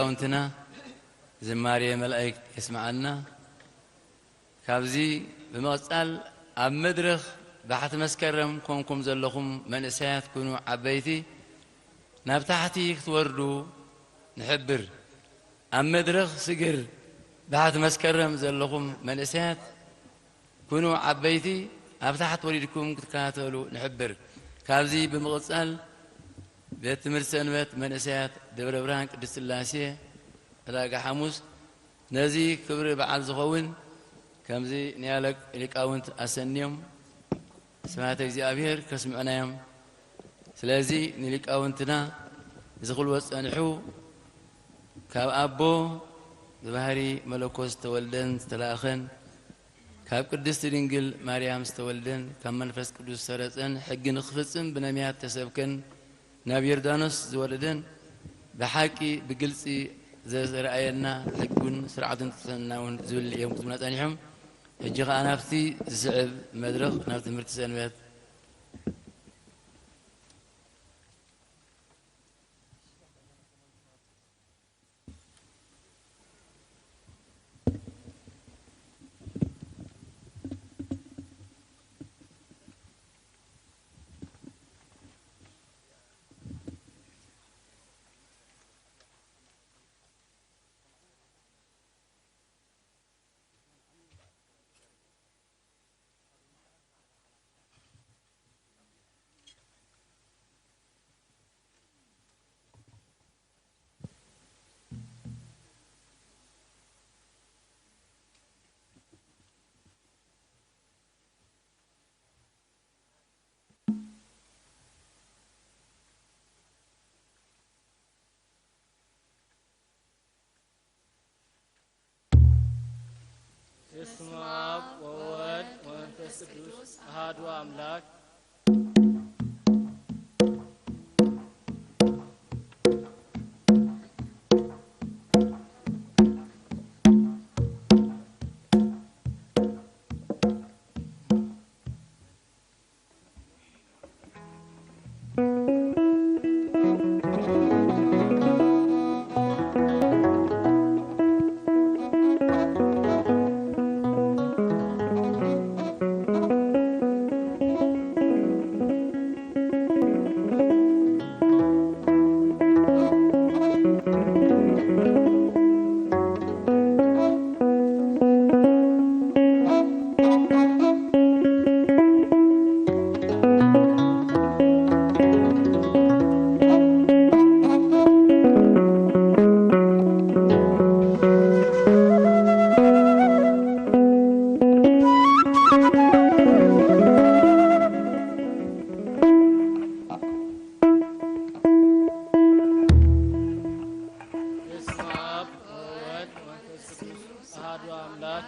ሊቃውንትና ዝማሬ መላእክት የስምዓልና። ካብዚ ብምቕጻል ኣብ መድረኽ ባሕቲ መስከረም ኮንኩም ዘለኹም መንእሰያት ኩኑ ዓበይቲ ናብ ታሕቲ ክትወርዱ ንሕብር። ኣብ መድረኽ ስግር ባሕቲ መስከረም ዘለኹም መንእሰያት ኩኑ ዓበይቲ ኣብ ታሕቲ ወሪድኩም ክትከታተሉ ንሕብር። ካብዚ ብምቕጻል ቤት ትምህርቲ ሰንበት መንእሰያት ደብረ ብርሃን ቅድስት ስላሴ ዕዳጋ ሓሙስ ነዚ ክብሪ በዓል ዝኸውን ከምዚ ንያለ ሊቃውንት ኣሰንዮም ስብሐተ እግዚኣብሔር ከስምዑና እዮም። ስለዚ ንሊቃውንትና እዚ ክብልዎ ዝጸንሑ ካብ ኣቦ ብባህሪ መለኮት ዝተወልደን ዝተላእኸን ካብ ቅድስቲ ድንግል ማርያም ዝተወልደን ካብ መንፈስ ቅዱስ ዝተረጸን ሕጊ ንኽፍጽም ብነቢያት ተሰብከን ናብ ዮርዳኖስ ዝወረደን ብሓቂ ብግልጺ ዘዝረኣየና ሕጉን ስርዓቱን ትሕትናን እውን ዝብል እዮም ክትብሉና ጸኒሖም። ሕጂ ኸኣ ናብቲ ዝስዕብ መድረኽ ናብ ትምህርቲ ሰንበት በስመ አብ ወወልድ ወመንፈስ ቅዱስ አሐዱ አምላክ። በስመ አብ ወወልድ ወመንፈስ ቅዱስ አሐዱ አምላክ።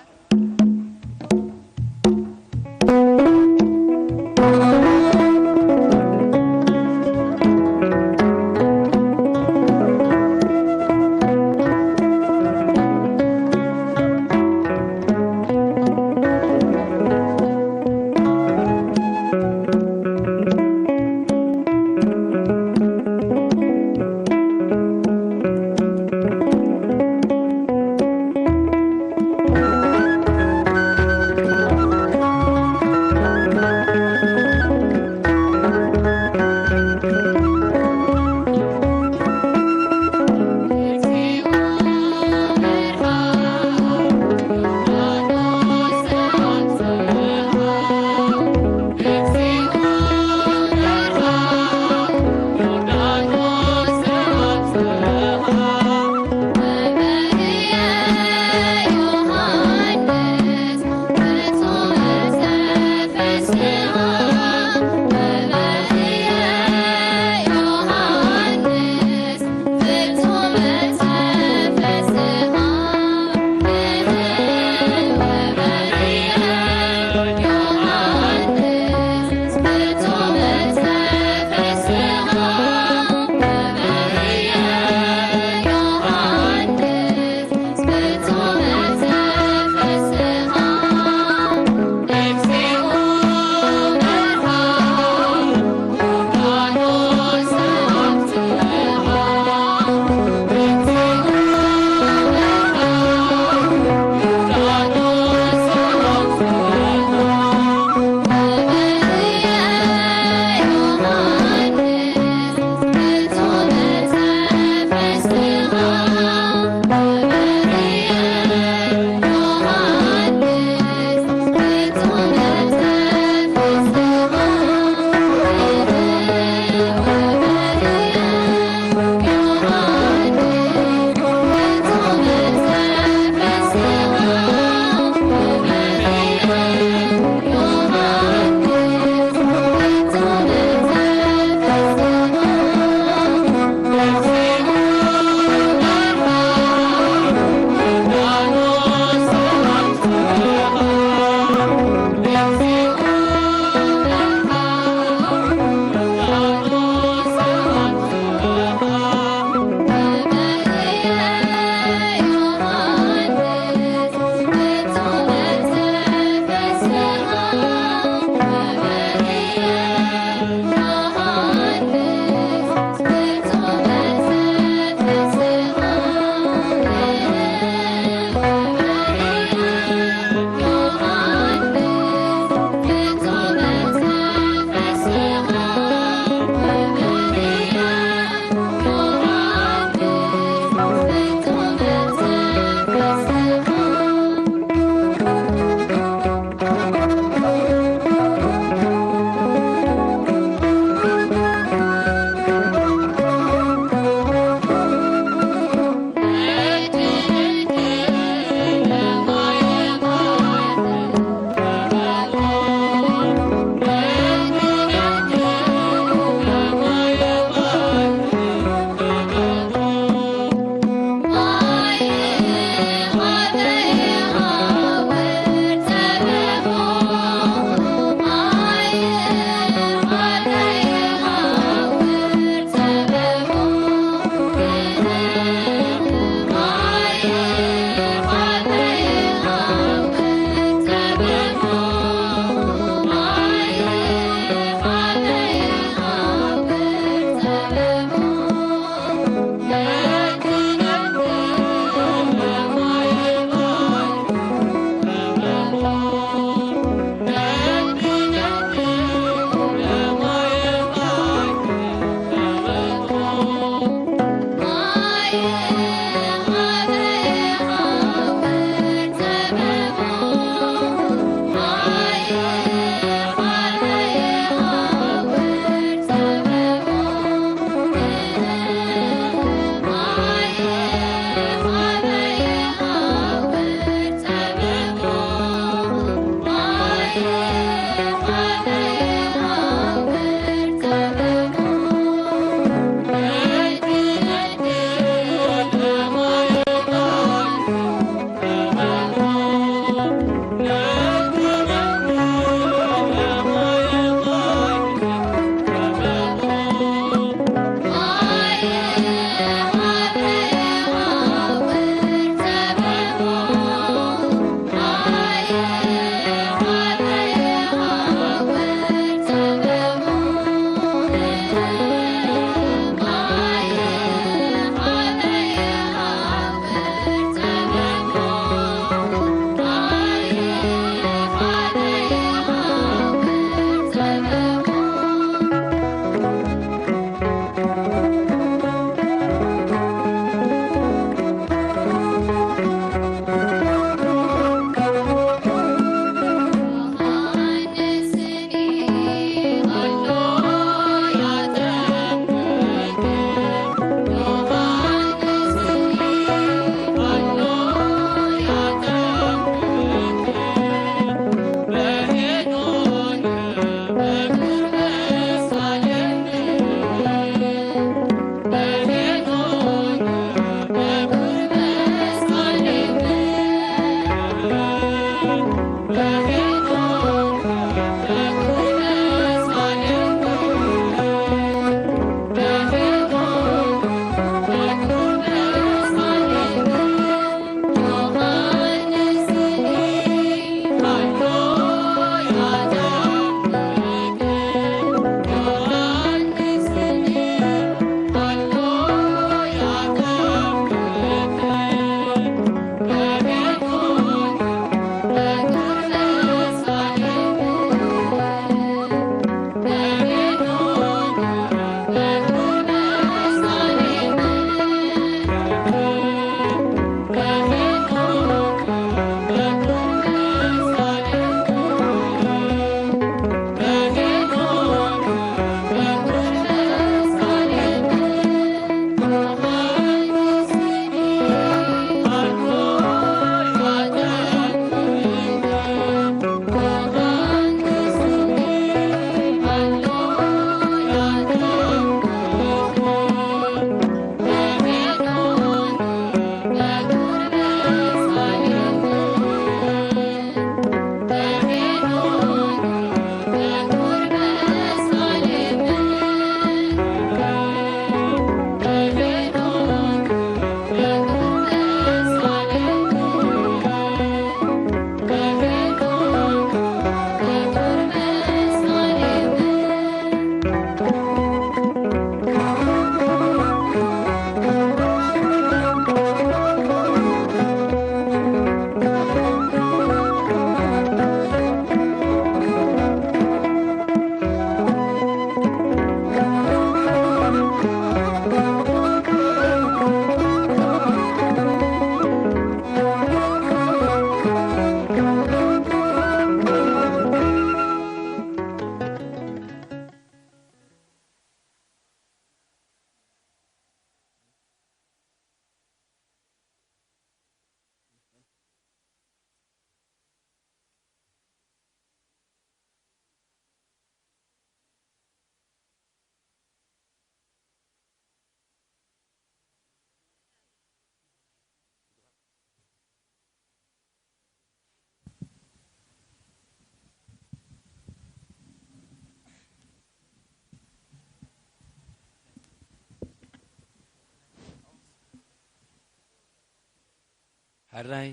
ሕራይ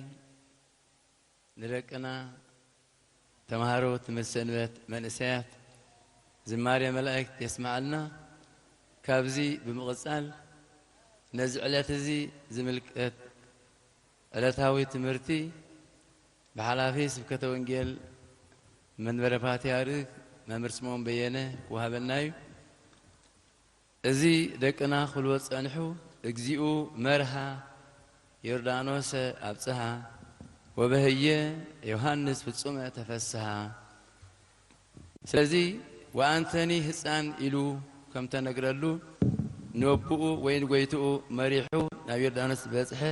ንደቅና ተምሃሮ ትምህርቲ ሰንበት መንእሰያት ዝማሬ መላእክት የስምዓልና። ካብዚ ብምቕጻል ነዚ ዕለት እዚ ዝምልከት ዕለታዊ ትምህርቲ ብሓላፊ ስብከተ ወንጌል መንበረ ፓትርያርክ መምህር ስምዖን በየነ ክወሃበና እዩ። እዚ ደቅና ክብልዎ ዝጸንሑ፣ እግዚኡ መርሃ ዮርዳኖስ ኣብጽሃ ወበህየ ዮሃንስ ፍጹመ ተፈስሃ። ስለዚ ወኣንተኒ ህጻን ኢሉ ከም ተነግረሉ፣ ንወብኡ ወይ ንጎይትኡ መሪሑ ናብ ዮርዳኖስ በጽሐ።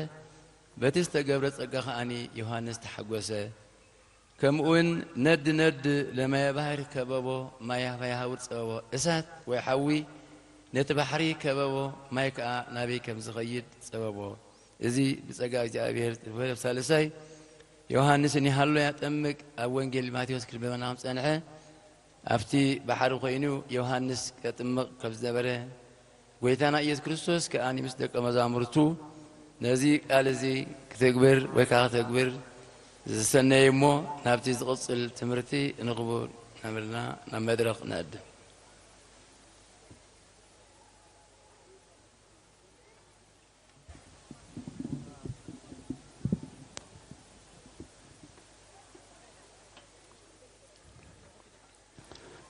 በቲ ዝተገብረ ጸጋ ከኣኒ ዮሃንስ ተሓጎሰ። ከምኡውን ነድ ነድ ለማየ ባሕሪ ከበቦ፣ ማያ ፈያሃውር ጸበቦ። እሳት ወይ ሓዊ ነቲ ባሕሪ ከበቦ፣ ማይ ከኣ ናበይ ከም ዝኸይድ ጸበቦ። እዚ ብጸጋ እግዚኣብሔር ዝወሃብ። ሳልሳይ፣ ዮሃንስ ኒሃሎ ያጠምቅ ኣብ ወንጌል ማቴዎስ ክድበና ከም ጸንሐ፣ ኣብቲ ባሕሪ ኮይኑ ዮሃንስ ከጥምቕ ከም ዝነበረ፣ ጎይታና ኢየሱስ ክርስቶስ ከኣ ምስ ደቀ መዛሙርቱ ነዚ ቃል እዚ ክትግብር ወይ ከዓ ከተግብር ዝሰነየ እሞ፣ ናብቲ ዝቕጽል ትምህርቲ ንኽቡር መምህርና ናብ መድረኽ ንዕድም።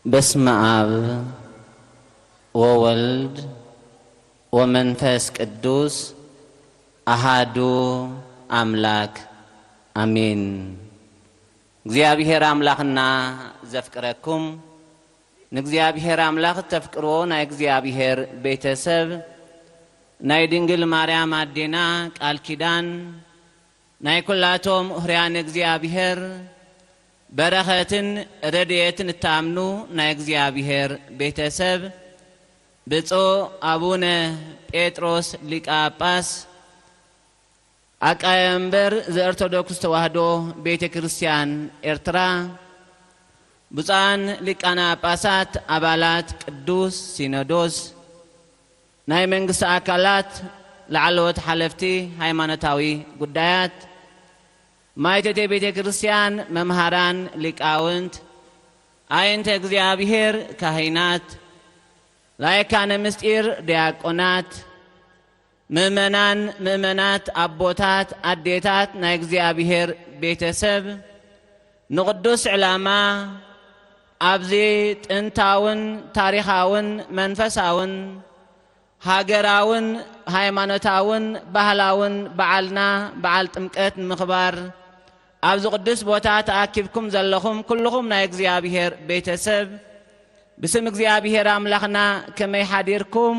በስመ አብ ወወልድ ወመንፈስ ቅዱስ አሃዱ አምላክ አሜን። እግዚኣብሔር አምላኽና ዘፍቅረኩም፣ ንእግዚኣብሔር ኣምላኽ እተፍቅርዎ ናይ እግዚኣብሔር ቤተሰብ፣ ናይ ድንግል ማርያም ኣዴና ቃል ኪዳን፣ ናይ ኩላቶም ህርያን እግዚኣብሔር በረኸትን ረድኤትን እታምኑ ናይ እግዚኣብሔር ቤተሰብ፣ ብፁዕ ኣቡነ ጴጥሮስ ሊቀ ጳጳስ፣ ኣቃየ መንበር ዘኦርቶዶክስ ተዋህዶ ቤተ ክርስቲያን ኤርትራ፣ ብፁዓን ሊቃነ ጳጳሳት፣ ኣባላት ቅዱስ ሲኖዶስ፣ ናይ መንግስቲ ኣካላት፣ ላዕለዎት ሓለፍቲ ሃይማኖታዊ ጉዳያት፣ ማይተቴ ቤተ ክርስቲያን፣ መምሃራን ሊቃውንት፣ ኣይንተ እግዚኣብሔር ካህናት፣ ላይካነ ምስጢር ዲያቆናት፣ ምእመናን፣ ምእመናት፣ ኣቦታት፣ ኣዴታት፣ ናይ እግዚኣብሔር ቤተሰብ፣ ንቕዱስ ዕላማ ኣብዚ ጥንታውን ታሪኻውን መንፈሳውን ሃገራውን ሃይማኖታውን ባህላውን በዓልና፣ በዓል ጥምቀት ንምኽባር ኣብዚ ቅዱስ ቦታ ተኣኪብኩም ዘለኹም ኩልኹም ናይ እግዚኣብሔር ቤተሰብ፣ ብስም እግዚኣብሔር ኣምላኽና ከመይ ሓዲርኩም?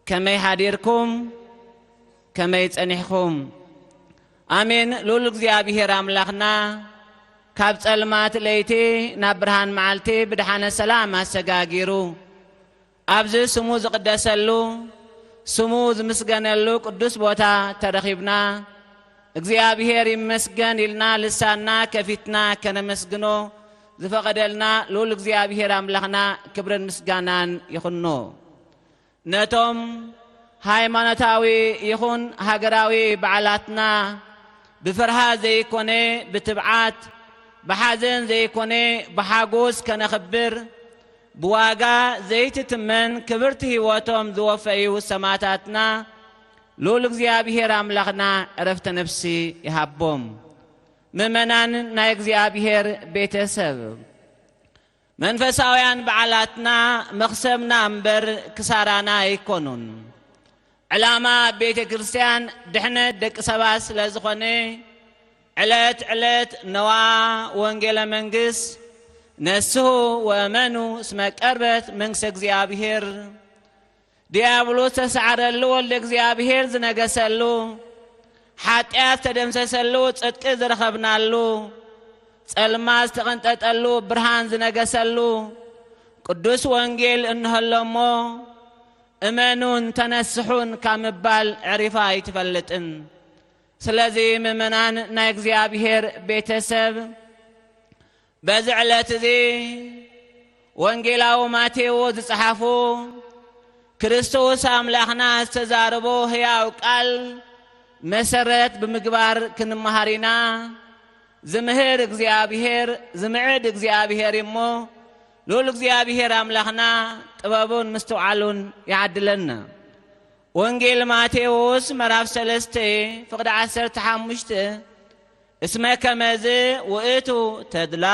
ከመይ ሓዲርኩም? ከመይ ጸኒሕኩም? ኣሜን። ልዑል እግዚኣብሔር ኣምላኽና ካብ ጸልማት ለይቲ ናብ ብርሃን መዓልቲ ብድሓነ ሰላም ኣሰጋጊሩ፣ ኣብዚ ስሙ ዝቕደሰሉ፣ ስሙ ዝምስገነሉ ቅዱስ ቦታ ተረኺብና፣ እግዚኣብሔር ይመስገን ኢልና ልሳንና ከፊትና ከነመስግኖ ዝፈቐደልና ልዑል እግዚኣብሔር ኣምላኽና ክብርን ምስጋናን ይኹኖ። ነቶም ሃይማኖታዊ ይኹን ሃገራዊ በዓላትና ብፍርሃት ዘይኮነ ብትብዓት፣ ብሓዘን ዘይኮነ ብሓጎስ ከነኽብር፣ ብዋጋ ዘይትትመን ክብርቲ ህይወቶም ዝወፈዩ ሰማእታትና ልዑል እግዚኣብሔር ኣምላኽና ዕረፍተ ነፍሲ ይሃቦም። ምእመናን ናይ እግዚኣብሔር ቤተሰብ፣ መንፈሳውያን በዓላትና መኽሰብና እምበር ክሳራና ኣይኮኑን። ዕላማ ቤተ ክርስቲያን ድሕነት ደቂ ሰባት ስለ ዝኾነ፣ ዕለት ዕለት ነዋ ወንጌለ መንግስት ነስሑ ወእመኑ እስመ ቀርበት መንግስተ እግዚኣብሔር፣ ዲያብሎስ ተሰዓረሉ፣ ወልደ እግዚኣብሔር ዝነገሰሉ፣ ሓጢኣት ዝተደምሰሰሉ፣ ጽድቂ ዝረኸብናሉ፣ ጸልማት ዝተቐንጠጠሉ፣ ብርሃን ዝነገሰሉ ቅዱስ ወንጌል እንሀሎ እሞ፣ እመኑን ተነስሑን ካብ ምባል ዕሪፋ ኣይትፈልጥን። ስለዚ ምእመናን ናይ እግዚኣብሔር ቤተሰብ፣ በዚ ዕለት እዚ ወንጌላዊ ማቴዎስ ዝጸሓፎ ክርስቶስ ኣምላኽና ዝተዛረቦ ህያው ቃል መሰረት ብምግባር ክንመሃር ኢና። ዝምህር እግዚኣብሔር፣ ዝምዕድ እግዚኣብሔር እሞ፣ ልዑል እግዚኣብሔር ኣምላኽና ጥበቡን ምስትውዓሉን ይዓድለና። ወንጌል ማቴዎስ ምዕራፍ ሰለስተ ፍቕዲ ዓሰርተ ሓሙሽተ፣ "እስመ ከመዝ ውእቱ ተድላ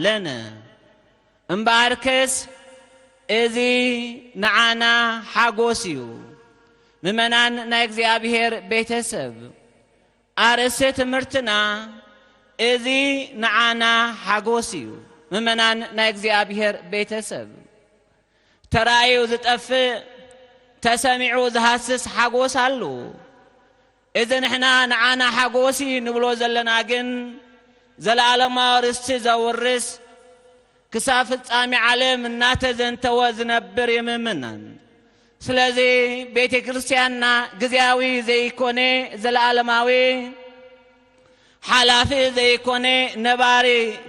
ለነ"፣ እምበኣርከስ እዚ ንዓና ሓጎስ እዩ። ምእመናን ናይ እግዚኣብሔር ቤተሰብ፣ ኣርእስቲ ትምህርትና እዚ ንዓና ሓጎስ እዩ። ምእመናን ናይ እግዚኣብሔር ቤተሰብ፣ ተራእዩ ዝጠፍእ፣ ተሰሚዑ ዝሃስስ ሓጎስ ኣሎ። እዚ ንሕና ንዓና ሓጎስ እዩ ንብሎ ዘለና ግን፣ ዘለኣለማዊ ርስቲ ዘውርስ፣ ክሳብ ፍጻሜ ዓለም እናተዘንተወ ዝነብር እዩ ምእመናን። ስለዚ ቤተ ክርስቲያንና ግዜያዊ ዘይኮነ፣ ዘለኣለማዊ፣ ሓላፊ ዘይኮነ፣ ነባሪ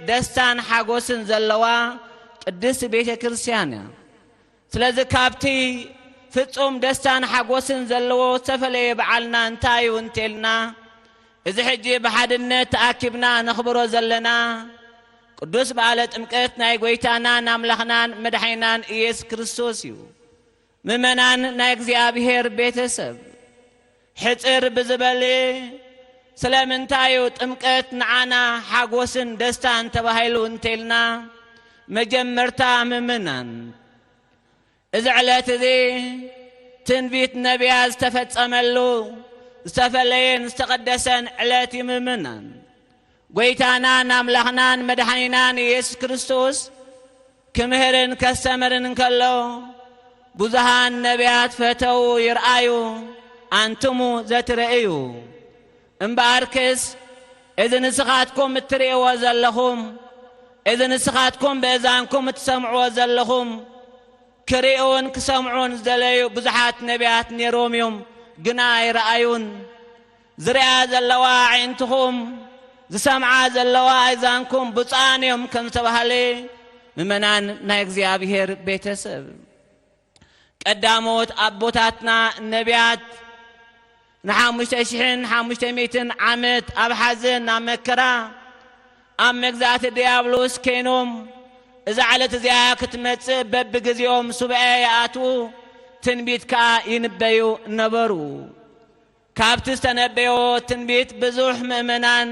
ደስታን ሓጎስን ዘለዋ ቅድስት ቤተ ክርስቲያን እያ። ስለዚ ካብቲ ፍጹም ደስታን ሓጎስን ዘለዎ ዝተፈለየ በዓልና እንታይ እዩ እንተልና፣ እዚ ሕጂ ብሓድነት ተኣኪብና ነኽብሮ ዘለና ቅዱስ በዓለ ጥምቀት ናይ ጐይታናን ኣምላኽናን መድሓኒናን ኢየሱስ ክርስቶስ እዩ። ምእመናን ናይ እግዚኣብሔር ቤተሰብ፣ ሕጽር ብዝበል ስለምንታይ እዩ ጥምቀት ንዓና ሓጎስን ደስታን ተባሂሉ እንተልና፣ መጀመርታ ምእመናን፣ እዚ ዕለት እዚ ትንቢት ነቢያት ዝተፈጸመሉ ዝተፈለየን ዝተቐደሰን ዕለት እዩ ምእመናን። ጐይታናን ኣምላኽናን መድሓኒናን ኢየሱስ ክርስቶስ ክምህርን ከስተምርን እንከሎ፣ ብዙሃን ነቢያት ፈተው ይርኣዩ፣ ኣንትሙ ዘትርእዩ። እምበኣርክስ፣ እዚ ንስኻትኩም እትርእይዎ ዘለኹም፣ እዚ ንስኻትኩም ብእዛንኩም እትሰምዕዎ ዘለኹም፣ ክርእዩን ክሰምዑን ዝደለዩ ብዙሓት ነቢያት ነይሮም እዮም፣ ግና ኣይረኣዩን። ዝርእያ ዘለዋ ኣዒንትኹም፣ ዝሰምዓ ዘለዋ ኣእዛንኩም ብፁዓን እዮም ከም ዝተባህለ፣ ምእመናን ናይ እግዚኣብሔር ቤተሰብ፣ ቀዳሞት ኣቦታትና ነቢያት ንሓሙሽተ ሽሕን ሓሙሽተ ሚእትን ዓመት ኣብ ሓዘን፣ ኣብ መከራ፣ ኣብ መግዛእቲ ዲያብሎስ ከይኖም፣ እዛ ዕለት እዚኣ ክትመጽእ በብግዜኦም ሱባኤ ይኣትዉ፣ ትንቢት ከኣ ይንበዩ ነበሩ። ካብቲ ዝተነበዮ ትንቢት ብዙሕ ምእመናን፣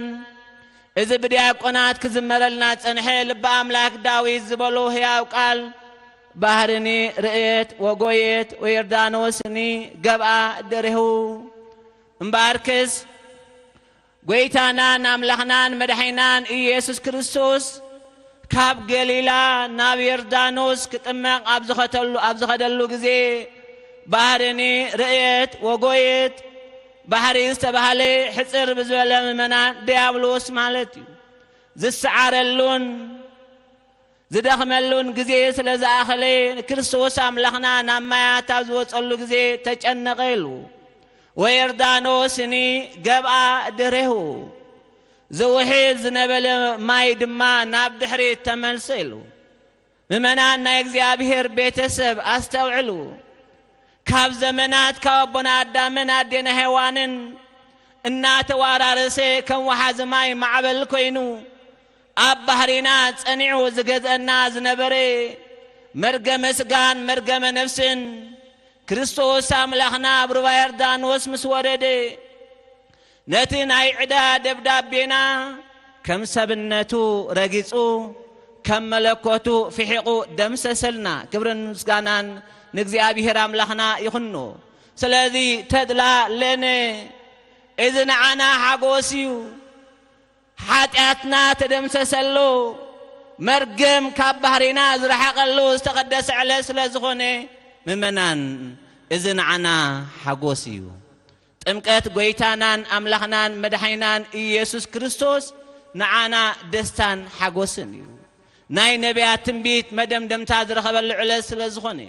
እዚ ብዲያቆናት ክዝመረልና ጸንሐ ልበ ኣምላክ ዳዊት ዝበሎ ህያው ቃል፣ "ባህርኒ ርእየት ወጎየት ወዮርዳኖስኒ ገብኣ ደሬሁ"፣ እምበኣርክስ፣ ጐይታናን ኣምላኽናን መድሓኒናን ኢየሱስ ክርስቶስ ካብ ገሊላ ናብ ዮርዳኖስ ክጥመቕ ኣብ ዝኸተሉ-፣ ኣብ ዝኸደሉ ግዜ፣ ባህርኒ ርእየት ወጎየት፣ ባሕሪ ዝተባህለ ሕጽር ብዝበለ ምእመናን ዲያብሎስ ማለት እዩ፣ ዝሰዓረሉን ዝደኽመሉን ግዜ ስለ ዝኣኸለ፣ ክርስቶስ ኣምላኽና ናብ ማያት ኣብ ዝወጸሉ ግዜ ተጨነቐ ኢሉ። "ወዮርዳኖስኒ ገብኣ ድሬሁ"፣ ዝውሕዝ ዝነበለ ማይ ድማ ናብ ድሕሪት ተመልሰ ኢሉ። ምእመናን ናይ እግዚኣብሔር ቤተሰብ ኣስተውዕሉ። ካብ ዘመናት ካብ ኣቦና ኣዳምን ኣዴና ሄዋንን እናተዋራረሰ ከም ወሓዚ ማይ ማዕበል ኮይኑ ኣብ ባህሪና ጸኒዑ ዝገዝአና ዝነበረ መርገመ ስጋን መርገመ ነፍስን ክርስቶስ ኣምላኽና ኣብ ሩባ ዮርዳኖስ ምስ ወረደ፣ ነቲ ናይ ዕዳ ደብዳቤና ከም ሰብነቱ ረጊጹ፣ ከም መለኮቱ ፍሒቑ ደምሰሰልና። ክብርን ምስጋናን ንእግዚኣብሔር ኣምላኽና ይኹኖ። ስለዚ ተድላ ለነ፣ እዚ ንዓና ሓጎስ እዩ። ሓጢኣትና ተደምሰሰሉ፣ መርገም ካብ ባህሪና ዝረሓቐሉ ዝተቐደሰ ዕለት ስለ ዝኾነ፣ ምእመናን፣ እዚ ንዓና ሓጎስ እዩ። ጥምቀት ጐይታናን ኣምላኽናን መድሓኒናን ኢየሱስ ክርስቶስ ንዓና ደስታን ሓጎስን እዩ። ናይ ነቢያት ትንቢት መደምደምታ ዝረኸበሉ ዕለት ስለ ዝኾነ፣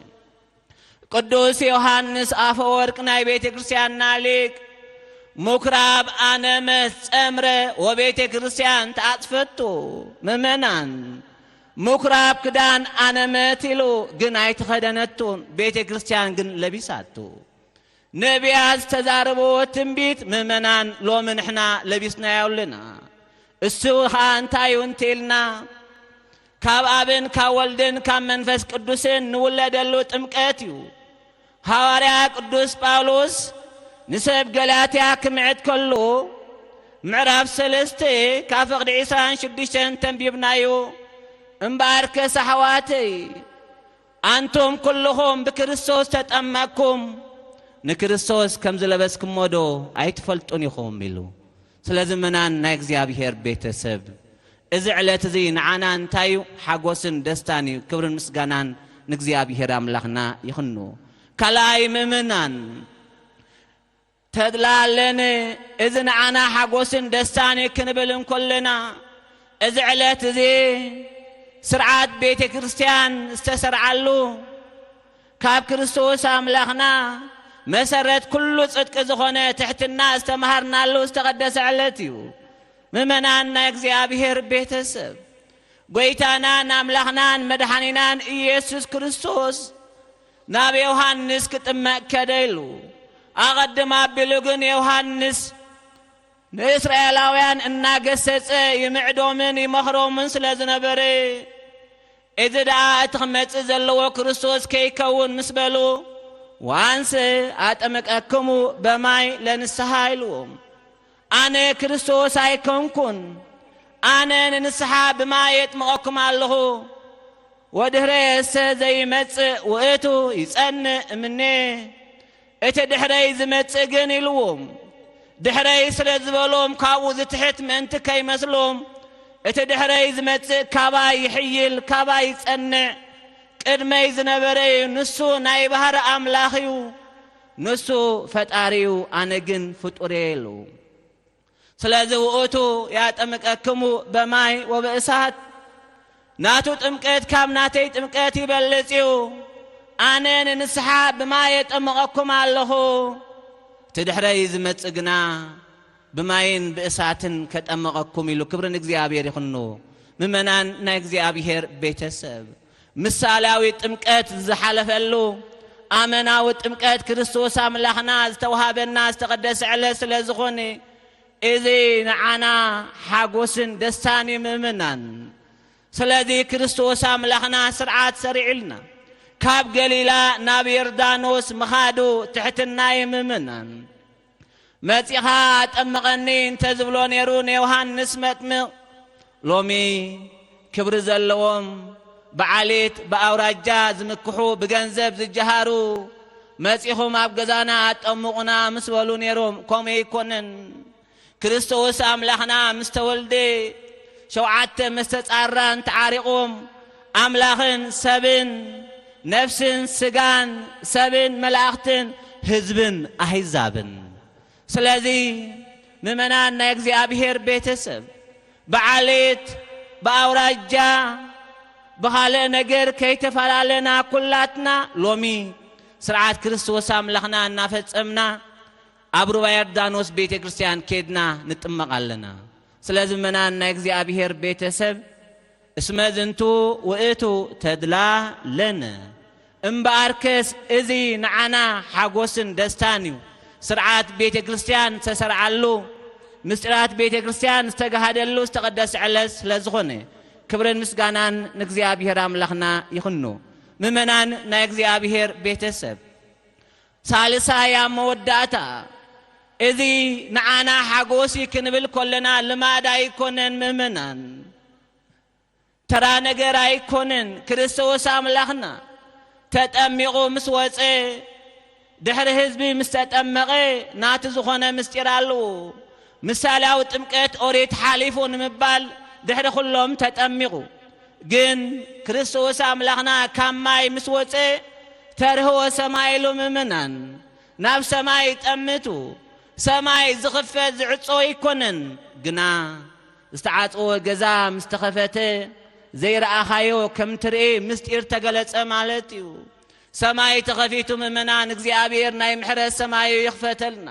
ቅዱስ ዮሃንስ ኣፈወርቅ ናይ ቤተ ክርስቲያንና ሊቅ፣ "ምኩራብ ኣነመት ጸምረ ወቤተ ክርስቲያን ተኣጽፈቶ"፣ ምእመናን፣ ምኩራብ ክዳን ኣነመት ኢሉ ግን ኣይተኸደነቶን፣ ቤተ ክርስቲያን ግን ለቢሳቶ። ነቢያት ዝተዛረብዎ ትንቢት ምእመናን ሎሚ ንሕና ለቢስናዮ ኣለና። እሱ ኸኣ እንታይ እዩ እንተኢልና፣ ካብ ኣብን ካብ ወልድን ካብ መንፈስ ቅዱስን ንውለደሉ ጥምቀት እዩ። ሃዋርያ ቅዱስ ጳውሎስ ንሰብ ገላትያ ክምዕድ ከሎ፣ ምዕራፍ ሰለስተ ካብ ፍቕዲ ዕስራን ሽዱሽተን ተንቢብናዮ። እምበኣርከስ ኣሕዋተይ፣ ኣንቱም ኩልኹም ብክርስቶስ ተጠመቅኩም፣ ንክርስቶስ ከም ዝለበስኩሞ ዶ ኣይትፈልጡን ኢኹም? ኢሉ። ስለዚ ምእመናን ናይ እግዚኣብሔር ቤተሰብ፣ እዚ ዕለት እዚ ንዓና እንታይ እዩ? ሓጎስን ደስታን እዩ። ክብርን ምስጋናን ንእግዚኣብሔር ኣምላኽና ይኹኑ። ካልኣይ ምእመናን፣ ተድላ ኣለኒ፣ እዚ ንዓና ሓጎስን ደስታን እዩ ክንብል እንኮለና፣ እዚ ዕለት እዚ ስርዓት ቤተ ክርስቲያን ዝተሰርዓሉ፣ ካብ ክርስቶስ ኣምላኽና መሰረት ኩሉ ጽድቂ ዝኾነ ትሕትና ዝተምሃርናሉ ዝተቐደሰ ዕለት እዩ። ምእመናን ናይ እግዚኣብሔር ቤተሰብ፣ ጎይታናን ኣምላኽናን መድሓኒናን ኢየሱስ ክርስቶስ ናብ ዮሃንስ ክጥመቕ ከደ ኢሉ። ኣቐድም ኣቢሉ ግን ዮሃንስ ንእስራኤላውያን እናገሰጸ ይምዕዶምን ይመኽሮምን ስለ ዝነበረ፣ እዚ ደኣ እቲ ክመጽእ ዘለዎ ክርስቶስ ከይከውን ምስ በሉ፣ ዋንስ ኣጠምቀክሙ በማይ ለንስሓ ኢልዎም። ኣነ ክርስቶስ ኣይኮንኩን፣ ኣነ ንንስሓ ብማይ የጥምቐኩም ኣለኹ፣ ወድህረየሰ ዘይመጽእ ውእቱ ይጸንእ እምኔ፣ እቲ ድሕረይ ዝመጽእ ግን ኢልዎም። ድሕረይ ስለ ዝበሎም ካብኡ ዝትሕት ምእንቲ ከይመስሎም፣ እቲ ድሕረይ ዝመጽእ ካባይ ይሕይል፣ ካባይ ይጸንዕ፣ ቅድመይ ዝነበረ እዩ፣ ንሱ ናይ ባህሪ ኣምላኽ እዩ፣ ንሱ ፈጣሪ እዩ፣ ኣነ ግን ፍጡር እየ ኢሉ። ስለዚ ውእቱ ያጠምቀክሙ በማይ ወበእሳት፣ ናቱ ጥምቀት ካብ ናተይ ጥምቀት ይበልጽ እዩ። ኣነ ንንስሓ ብማይ የጠምቐኩም ኣለኹ፣ እቲ ድሕረይ ዝመጽእ ግና ብማይን ብእሳትን ከጠምቐኩም ኢሉ። ክብሪ ንእግዚኣብሔር ይኹኑ። ምእመናን ናይ እግዚኣብሔር ቤተሰብ፣ ምሳሌያዊ ጥምቀት ዝሓለፈሉ፣ ኣመናዊ ጥምቀት ክርስቶስ ኣምላኽና ዝተውሃበና ዝተቐደሰ ዕለት ስለ ዝኾነ፣ እዚ ንዓና ሓጎስን ደስታን እዩ ምእመናን። ስለዚ ክርስቶስ ኣምላኽና ስርዓት ሰሪዕልና፣ ካብ ገሊላ ናብ ዮርዳኖስ ምኻዱ ትሕትና እዩ ምእመናን። መጺኻ ኣጠምቐኒ እንተ ዝብሎ ነይሩ ንዮሃንስ መጥምቕ፣ ሎሚ ክብሪ ዘለዎም ብዓሌት ብኣውራጃ ዝምክሑ ብገንዘብ ዝጀሃሩ መጺኹም ኣብ ገዛና ኣጠምቑና ምስ በሉ ነይሮም። ከምኡ ኣይኮነን። ክርስቶስ ኣምላኽና ምስ ተወልደ ሸውዓተ መስተጻራን ተዓሪቖም ኣምላኽን ሰብን ነፍስን ስጋን ሰብን መላእኽትን ህዝብን ኣህዛብን። ስለዚ ምእመናን ናይ እግዚኣብሔር ቤተሰብ ብዓሌት ብኣውራጃ ብኻልእ ነገር ከይተፈላለና ኩላትና ሎሚ ስርዓት ክርስቶስ ኣምላኽና እናፈጸምና ኣብ ሩባ ዮርዳኖስ ቤተ ክርስቲያን ኬድና ንጥመቕ ኣለና። ስለዚ ምእመናን ናይ እግዚኣብሔር ቤተሰብ እስመ ዝንቱ ውእቱ ተድላ ለነ። እምበኣርከስ እዚ ንዓና ሓጎስን ደስታን እዩ። ስርዓት ቤተ ክርስቲያን ዝተሰርዓሉ፣ ምስጢራት ቤተ ክርስቲያን ዝተጋሃደሉ ዝተቐደሰ ዕለት ስለ ዝኾነ፣ ክብርን ምስጋናን ንእግዚኣብሔር ኣምላኽና ይኹኑ። ምእመናን ናይ እግዚኣብሔር ቤተሰብ፣ ሳልሳይ ኣብ መወዳእታ፣ እዚ ንዓና ሓጎስ እዩ ክንብል ከለና ልማድ ኣይኮነን ምእመናን። ተራ ነገር ኣይኮነን። ክርስቶስ ኣምላኽና ተጠሚቑ ምስ ወፀ፣ ድሕሪ ህዝቢ ምስ ተጠመቐ፣ ናቲ ዝኾነ ምስጢር ኣለዎ። ምሳሌያዊ ጥምቀት ኦሪት ሓሊፉ ንምባል ድሕሪ ኩሎም ተጠሚቑ። ግን ክርስቶስ ኣምላኽና ካብ ማይ ምስ ወፀ፣ ተርህወ ሰማይ ኢሉ ምእመናን። ናብ ሰማይ ጠምቱ። ሰማይ ዝኽፈት ዝዕጾ ኣይኮነን፣ ግና ዝተዓጽወ ገዛ ምስ ተኸፈተ ዘይረኣኻዮ ከም ትርኢ ምስጢር ተገለጸ ማለት እዩ። ሰማይ ተኸፊቱ ምእመናን፣ እግዚኣብሔር ናይ ምሕረት ሰማዩ ይኽፈተልና።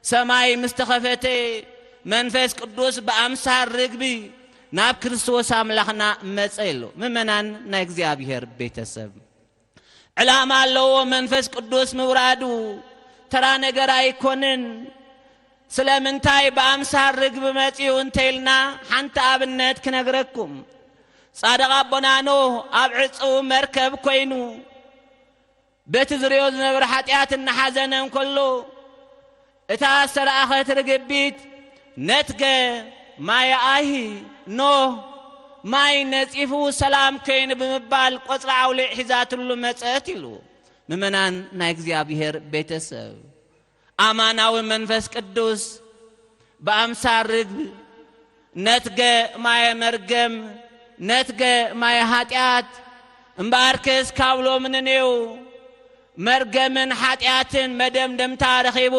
ሰማይ ምስ ተኸፈተ መንፈስ ቅዱስ ብኣምሳል ርግቢ ናብ ክርስቶስ ኣምላኽና መጸ ኢሉ። ምእመናን ናይ እግዚኣብሔር ቤተሰብ ዕላማ ኣለዎ መንፈስ ቅዱስ ምውራዱ። ተራ ነገር ኣይኮንን። ስለምንታይ ብኣምሳል ርግቢ መጺኡ እንተ ኢልና፣ ሓንቲ ኣብነት ክነግረኩም። ጻድቕ ኣቦና ኖህ ኣብ ዕጹው መርከብ ኮይኑ፣ በቲ ዝርእዮ ዝነበረ ሓጢኣት እናሓዘነ እንከሎ፣ እታ ዝተለኣኸት ርግቢት፣ ነትገ ማየ ኣሂ፣ ኖህ፣ ማይ ነጺፉ ሰላም ኮይኑ ብምባል፣ ቆጽሊ ዓውሊዕ ሒዛትሉ መጸት ኢሉ። ምእመናን ናይ እግዚኣብሔር ቤተሰብ፣ ኣማናዊ መንፈስ ቅዱስ ብኣምሳል ርግብ፣ ነትገ ማየ መርገም፣ ነትገ ማየ ሓጢኣት፣ እምበኣርከስ ካብ ሎሚ ንኔው መርገምን ሓጢኣትን መደምደምታ ረኺቡ፣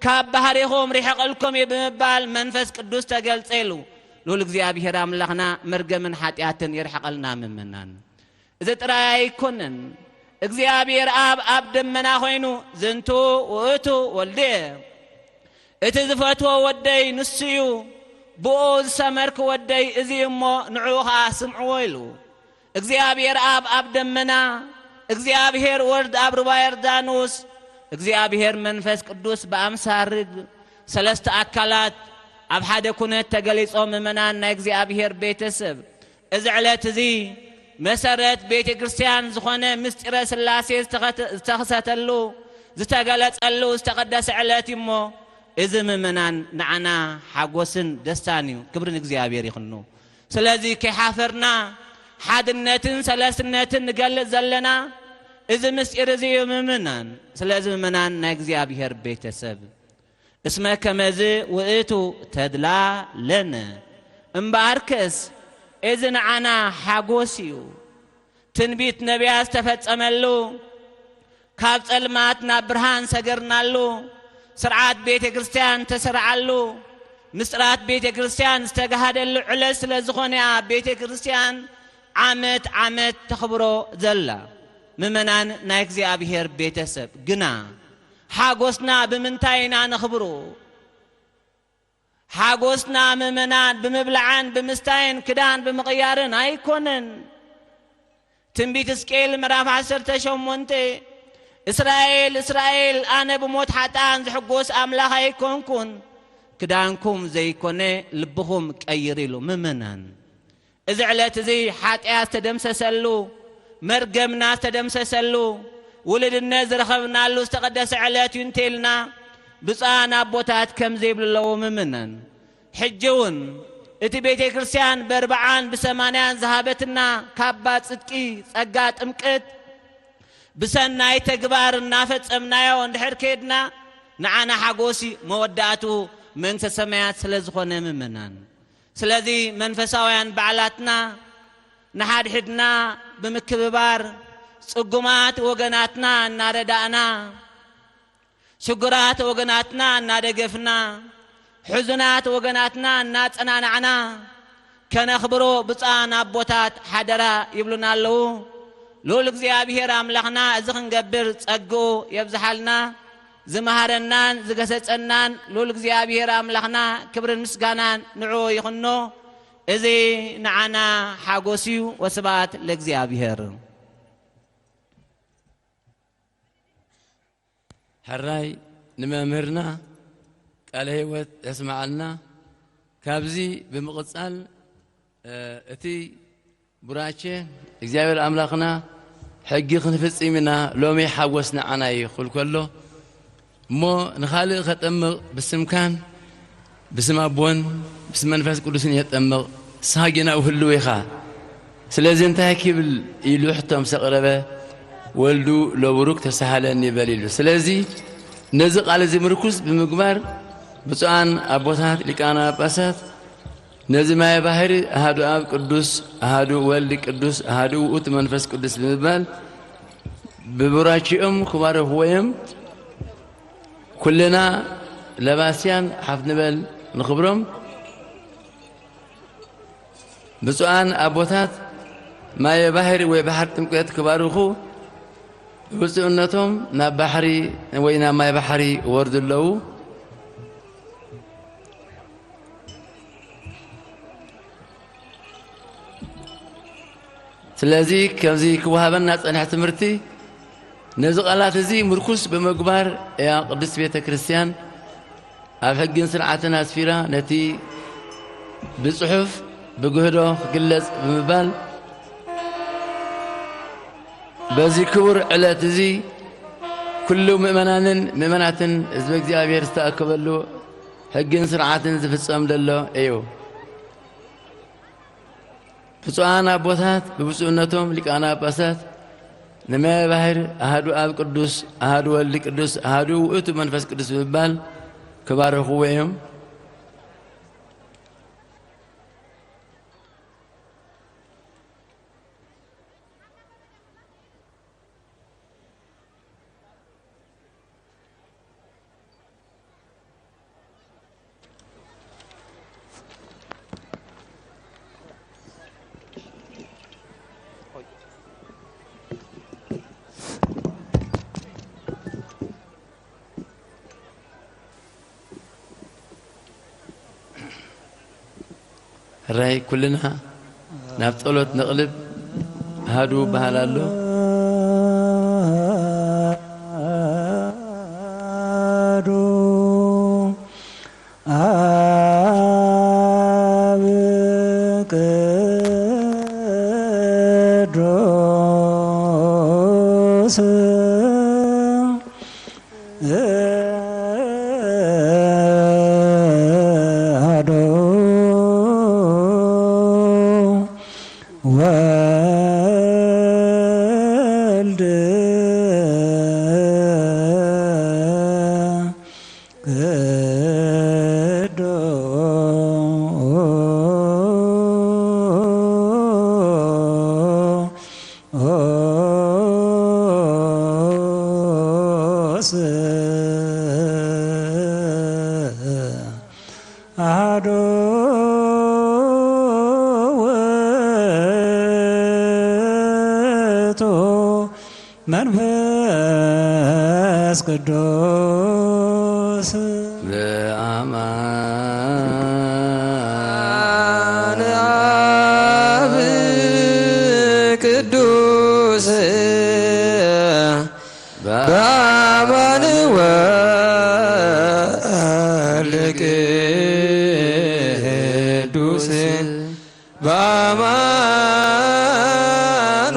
ካብ ባህሪኹም ርሕቕልኩም እዩ ብምባል መንፈስ ቅዱስ ተገልጸ ኢሉ። ልዑል እግዚኣብሔር ኣምላኽና መርገምን ሓጢኣትን ይርሕቐልና ምእመናን። እዚ ጥራይ ኣይኮነን። እግዚኣብሔር ኣብ ኣብ ደመና ኮይኑ፣ "ዝንቱ ውእቱ ወልድየ፣ እቲ ዝፈትዎ ወደይ ንሱ እዩ፣ ብኡ ዝሰመርኩ ወደይ እዚ እዩ እሞ ንዕኡ ኸዓ ስምዕዎ" ኢሉ። እግዚኣብሔር ኣብ ኣብ ደመና፣ እግዚኣብሔር ወልድ ኣብ ሩባ ዮርዳኖስ፣ እግዚኣብሔር መንፈስ ቅዱስ ብኣምሳል ርግብ፣ ሰለስተ ኣካላት ኣብ ሓደ ኩነት ተገሊጾም። ምእመናን ናይ እግዚኣብሔር ቤተሰብ፣ እዚ ዕለት እዚ መሰረት ቤተ ክርስቲያን ዝኾነ ምስጢረ ሥላሴ ዝተኸተ-፣ ዝተኽሰተሉ፣ ዝተገለጸሉ ዝተቐደሰ ዕለት እዩ እሞ፣ እዚ ምእመናን ንዓና ሓጎስን ደስታን እዩ። ክብሪ ንእግዚኣብሔር ይኹኑ። ስለዚ ከይሓፈርና ሓድነትን ሰለስትነትን ንገልጽ ዘለና እዚ ምስጢር እዚ እዩ ምእመናን። ስለዚ ምእመናን ናይ እግዚኣብሔር ቤተሰብ፣ እስመ ከመዝ ውእቱ ተድላ ለነ፣ እምበኣርከስ እዚ ንዓና ሓጎስ እዩ። ትንቢት ነቢያት ዝተፈጸመሉ፣ ካብ ጸልማት ናብ ብርሃን ሰገርናሉ፣ ስርዓት ቤተ ክርስቲያን ተሰርዓሉ፣ ምስጢራት ቤተ ክርስቲያን ዝተጋሃደሉ ዕለት ስለ ዝኾነ እያ ቤተ ክርስቲያን ዓመት ዓመት ተኽብሮ ዘላ። ምእመናን ናይ እግዚኣብሔር ቤተሰብ፣ ግና ሓጎስና ብምንታይ ኢና ነኽብሮ? ሓጎስና ምእመናን ብምብላዕን ብምስታይን ክዳን ብምቕያርን ኣይኮነን። ትንቢት ሕዝቅኤል ምዕራፍ ዓሰርተ ሸሞንተ፣ "እስራኤል፣ እስራኤል፣ ኣነ ብሞት ሓጥኣን ዝሕጎስ ኣምላኽ ኣይኮንኩን፣ ክዳንኩም ዘይኮነ ልብኹም ቀይር" ኢሉ። ምእመናን፣ እዚ ዕለት እዚ ሓጢኣት ዝተደምሰሰሉ፣ መርገምና ዝተደምሰሰሉ፣ ውሉድነት ዝረኸብናሉ ዝተቐደሰ ዕለት እዩ እንተኢልና፣ ብፁዓን ኣቦታት ከምዚ ይብሉ ኣለዉ ምእመናን። ሕጂ እውን እቲ ቤተ ክርስቲያን በርብዓን ብሰማንያን ዝሃበትና ካባ ጽድቂ፣ ጸጋ ጥምቀት፣ ብሰናይ ተግባር እናፈጸምናዮ እንድሕር ከይድና፣ ንዓና ሓጎስ እዩ፣ መወዳእትኡ መንግስተ ሰማያት ስለ ዝኾነ ምእመናን። ስለዚ መንፈሳውያን በዓላትና ንሓድሕድና ብምክብባር፣ ጽጉማት ወገናትና እናረዳእና፣ ሽጉራት ወገናትና እናደገፍና፣ ሕዙናት ወገናትና እናጸናናዕና ከነኽብሮ ብፁዓን ኣቦታት ሓደራ ይብሉና ኣለዉ። ልዑል እግዚኣብሔር ኣምላኽና እዚ ክንገብር ጸግኡ የብዝሓልና። ዝመሃረናን ዝገሰጸናን ልዑል እግዚኣብሔር ኣምላኽና ክብርን ምስጋናን ንዕኡ ይኹኖ። እዚ ንዓና ሓጎስ እዩ። ወስብሐት ለእግዚኣብሔር። ሕራይ ንመምህርና ቃለ ሕይወት የስምዓልና። ካብዚ ብምቕጻል፣ እ፣ እቲ ቡራኬ እግዚኣብሔር ኣምላኽና ሕጊ ክንፍጽም ኢና፣ ሎሚ ሓጎስ ንዓና እዩ ክብል ከሎ፣ እሞ ንኻልእ ከጠምቕ ብስምካን ብስም ኣቦን ብስም መንፈስ ቅዱስን የጠምቕ፣ ንስኻ ጌና ህልው ኢኻ። ስለዚ እንታይ ክብል ኢሉ ሕቶ ምስ ኣቕረበ፣ ወልዱ ለቡሩክ ተሳሃለኒ በል ኢሉ። ስለዚ ነዚ ቃል እዚ ምርኩስ ብምግባር ብፁዓን ኣቦታት ሊቃነ ጳጳሳት ነዚ ማየ ባህሪ ኣሃዱ ኣብ ቅዱስ፣ ኣሃዱ ወልድ ቅዱስ፣ ኣሃዱ ውእቱ መንፈስ ቅዱስ ብምባል ብቡራኪኦም ክባረኽዎ እዮም። ኩልና ለባስያን ሓፍ ንበል ንኽብሮም። ብፁዓን ኣቦታት ማየ ባሕሪ ወይ ባሕሪ ጥምቀት ክባርኹ ብብፁዕነቶም ናብ ባሕሪ ወይ ናብ ማይ ባሕሪ ይወርዱ ኣለዉ። ስለዚ ከምዚ ክወሃበና ጸንሐ ትምህርቲ ነዚ ቃላት እዚ ምርኩስ ብምግባር እያ ቅድስት ቤተ ክርስቲያን ኣብ ሕግን ስርዓትን ኣስፊራ ነቲ ብጽሑፍ ብግህዶ ክግለጽ ብምባል በዚ ክቡር ዕለት እዚ ኩሉ ምእመናንን ምእመናትን ህዝበ እግዚኣብሔር ዝተኣከበሉ ሕግን ስርዓትን ዝፍጸም ዘሎ እዩ። ብፁዓን ኣቦታት ብብፁዕነቶም ሊቃነ ጳጳሳት ንመባሕር ኣሃዱ ኣብ ቅዱስ ኣሃዱ ወልድ ቅዱስ ኣሃዱ ውእቱ መንፈስ ቅዱስ ብምባል ክባርኽዎ እዮም። ሕራይ ኩልና ናብ ጸሎት ንቕልብ። ኣሃዱ በሃል ኣሎ። ኣሃዱ ኣብ ቅዱስ ኣዶ ወልድ ቅዱስ ኣሐዱ ውእቱ መንፈስ ቅዱስ። በአማን አብ ቅዱስ በአማን ወልድ ቅዱስ በአማን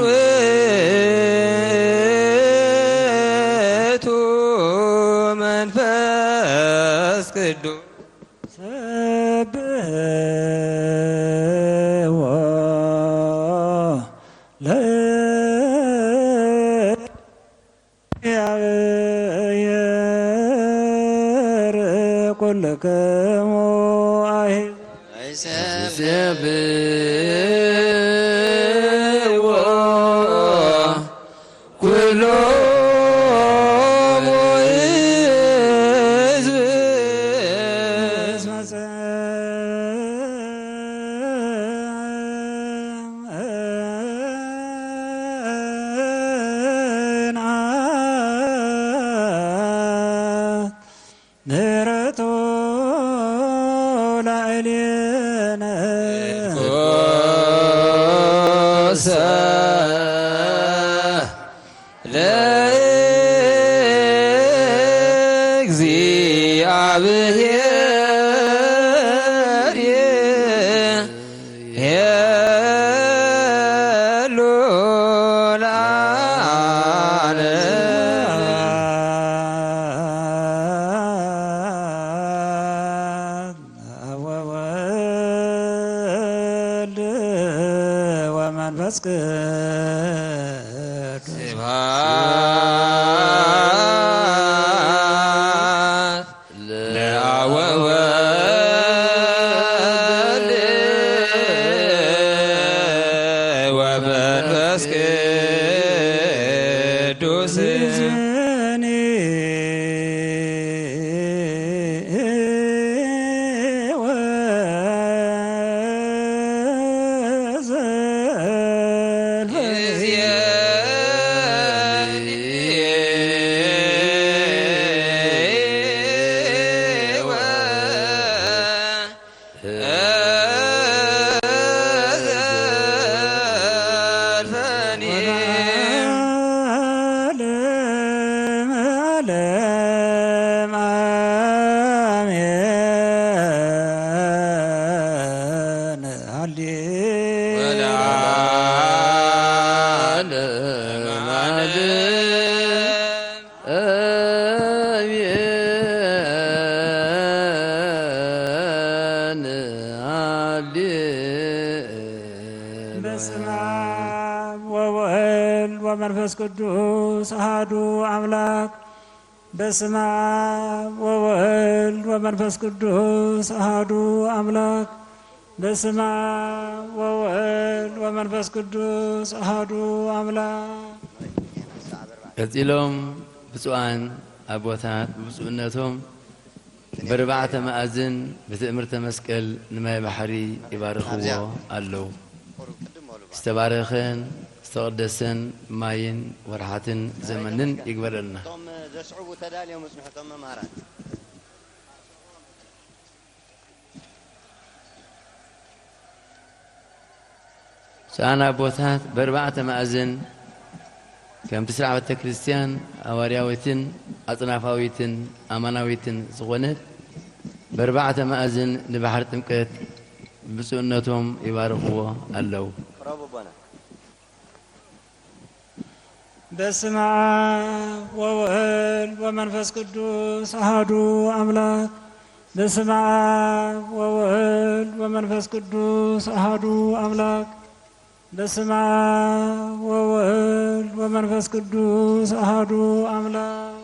ውእቱ መንፈስ ቅዱስ። ሰብሕዎ ለ እግዚአብሔር ኩልክሙ አሕዛብ። ይሴብሕዎ ኩሎሙ ሕዝብ እስመ ጽንዓት ምሕረቱ ላዕሌነ። ለእግዚአብሔር ሄሉ ለዓለም። አብ ወወልድ ወመንፈስ ቅዱስ። ስብሐት ለአብ ወወልድ ወመንፈስ ቅዱስ። በስመ አብ ወወልድ ወመንፈስ ቅዱስ አሐዱ አምላክ። በስመ አብ ወወልድ ወመንፈስ ቅዱስ አሐዱ አምላክ። በስመ አብ ወወልድ ወመንፈስ ቅዱስ አሐዱ አምላክ። ቀጺሎም ብፁዓን ኣቦታት ብብፁዕነቶም በርባዕተ መኣዝን ብትእምርተ መስቀል ንማይ ባሕሪ ይባርኽዎ ኣለዉ። ዝተባረኸን ዝተቐደሰን ማይን ወርሓትን ዘመንን ይግበረልና። እቶም ዘስዕቡ ተዳልዮም ይጽንሑ፣ እቶም መምሃራን። ብፁዓን ኣቦታት በርባዕተ መኣዝን ከምቲ ስርዓት ቤተ ክርስቲያን ሃዋርያዊትን ኣጽናፋዊትን ኣማናዊትን ዝኾነት በርባዕተ መኣዝን ንባሕሪ ጥምቀት ብፁዕነቶም ይባርኽዎ ኣለዉ። ቅረቡ ኣቦና። በስመ አብ ወወልድ ወመንፈስ ቅዱስ አሐዱ አምላክ። በስመ አብ ወወልድ ወመንፈስ ቅዱስ አሐዱ አምላክ። በስመ አብ ወወልድ ወመንፈስ ቅዱስ አሐዱ አምላክ።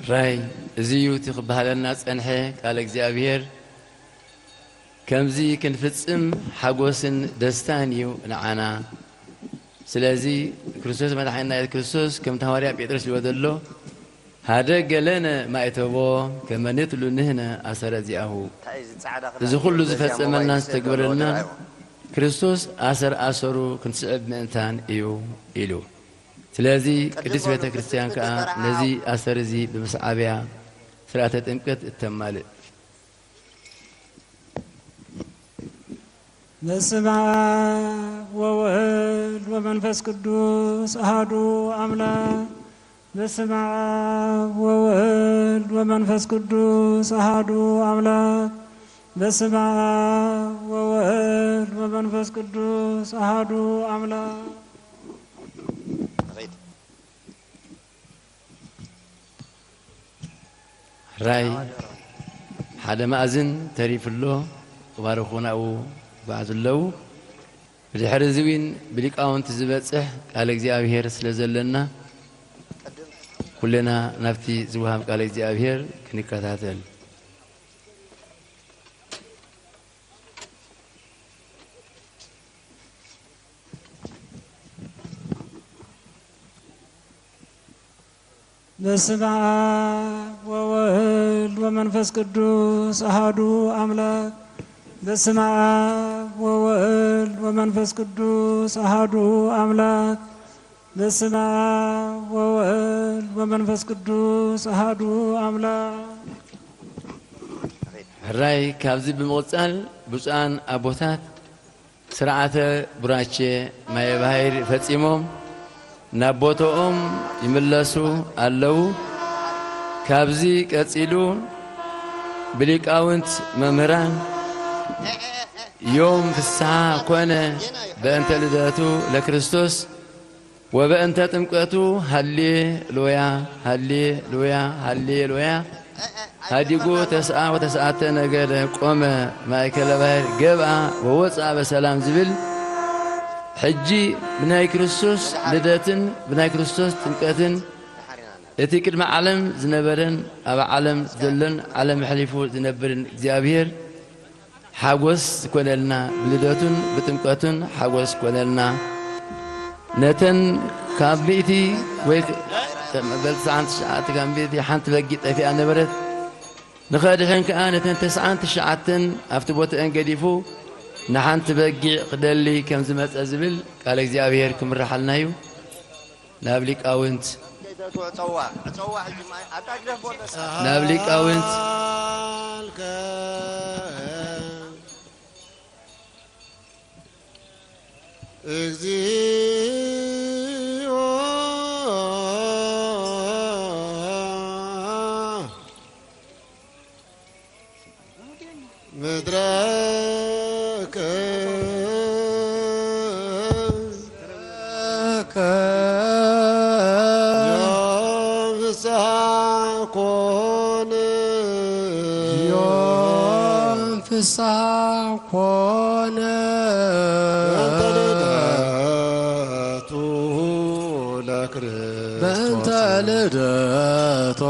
ራይ፣ እዚ እዩ እቲ ክበሃለና ጸንሐ ቃል እግዚኣብሔር። ከምዚ ክንፍጽም ሓጎስን ደስታን እዩ ንዓና። ስለዚ ክርስቶስ መድሓኒና የሱስ ክርስቶስ ከምቲ ሃዋርያ ጴጥሮስ ዝበሎ፣ "ሀደገ ለነ ማእተቦ ከመ ንትሉ ንሕነ አሰረ ዚአሁ።" እዚ ኩሉ ዝፈጸመልናን ዝተግበረልናን ክርስቶስ ኣሰር ኣሰሩ ክንስዕብ ምእንታን እዩ ኢሉ። ስለዚ ቅድስት ቤተ ክርስቲያን ከኣ ነዚ ኣሰር እዚ ብምስዓብ እያ ስርዓተ ጥምቀት እተማልእ። በስመ አብ ወወልድ ወመንፈስ ቅዱስ አሐዱ አምላክ። በስመ አብ ወወልድ ወመንፈስ ቅዱስ አሐዱ አምላክ። በስመ አብ ወወልድ ወመንፈስ ቅዱስ አሐዱ አምላክ። ራይ ሓደ መኣዝን ተሪፉ ኣሎ። ክባርኹ ናብኡ ይጓዓዙ ኣለዉ። ብድሕሪ እዚ እውን ብሊቃውንቲ ዝበጽሕ ቃል እግዚኣብሔር ስለ ዘለና፣ ኩልና ናብቲ ዝወሃብ ቃል እግዚኣብሔር ክንከታተል። በስመ አብ ወወልድ ወመንፈስ ቅዱስ አሐዱ አምላክ። በስመ አብ ወወልድ ወመንፈስ ቅዱስ አሐዱ አምላክ። በስመ አብ ወወልድ ወመንፈስ ቅዱስ አሐዱ አምላክ። ሕራይ ካብዚ ብምቕጻል ብፁዓን ኣቦታት ስርዓተ ቡራቼ ማየ ባሕር ፈጺሞም ናብ ቦታኦም ይምለሱ ኣለዉ። ካብዚ ቀጺሉ ብሊቃውንት መምህራን ዮም ፍስሓ ኮነ በእንተ ልደቱ ለክርስቶስ ወበእንተ ጥምቀቱ ሃሌሉያ፣ ሃሌሉያ፣ ሃሌሉያ። ሀዲጉ ተስዓ ወተስዓተ ነገደ ቆመ ማእከለ ባሕር ገብአ ወወፅአ በሰላም ዝብል፣ ሕጂ ብናይ ክርስቶስ ልደትን ብናይ ክርስቶስ ጥምቀትን እቲ ቅድሚ ዓለም ዝነበረን ኣብ ዓለም ዘሎን ዓለም ኣሕሊፉ ዝነብርን እግዚኣብሔር ሓጎስ ኮነልና፣ ብልደቱን ብጥምቀቱን ሓጎስ ኮነልና። ነተን ካብ ሚእቲ ወይ መበል ተስዓን ትሽዓተ ካብ ሚእቲ ሓንቲ በጊዕ ጠፊኣ ነበረት። ንኸድሕን ከኣ ነተን ተስዓን ትሽዓተን ኣብቲ ቦትአን ገዲፉ ንሓንቲ በጊዕ ክደሊ ከም ዝመጸ ዝብል ቃል እግዚኣብሔር ክምርሓልና እዩ። ናብ ሊቃውንት፣ ዕጸዋ፣ ዕጸዋ፣ ሕጂ ማይ፣ ኣታ ግደፍ፣ ቦርደስ። ናብ ሊቃውንት። እግዚኦ። ምድረከ ኮነ። ዮም ፍስሓ ኮነ። በእንተ ልደቱ ለክርስቶስ። በእንተ ልደቱ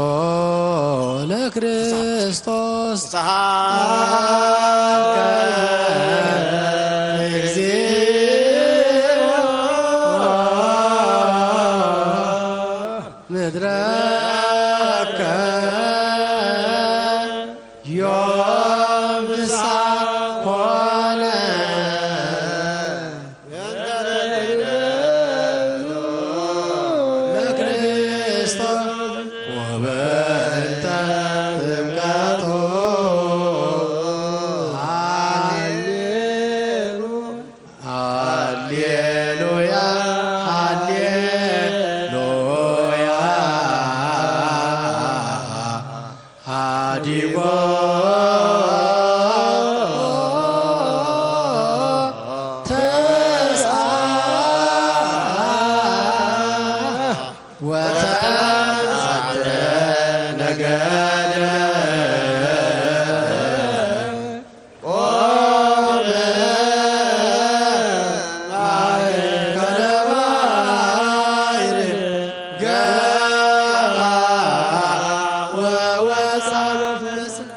ለክርስቶስ። ሰዓከ እግዚኦ። ምድረከ ዮም ፍስሓ ኮነ። ለክርስቶስ ወበእንተ ጥምቀቱ። ሃሌሉ ሃሌሉያ፣ ሃሌሉያ። ሃዲጎ ተስአ ወተስዓተ ነገደ። ቆመ ማእከለ ባሕር ገባ ወወፅአ በፍስሓ።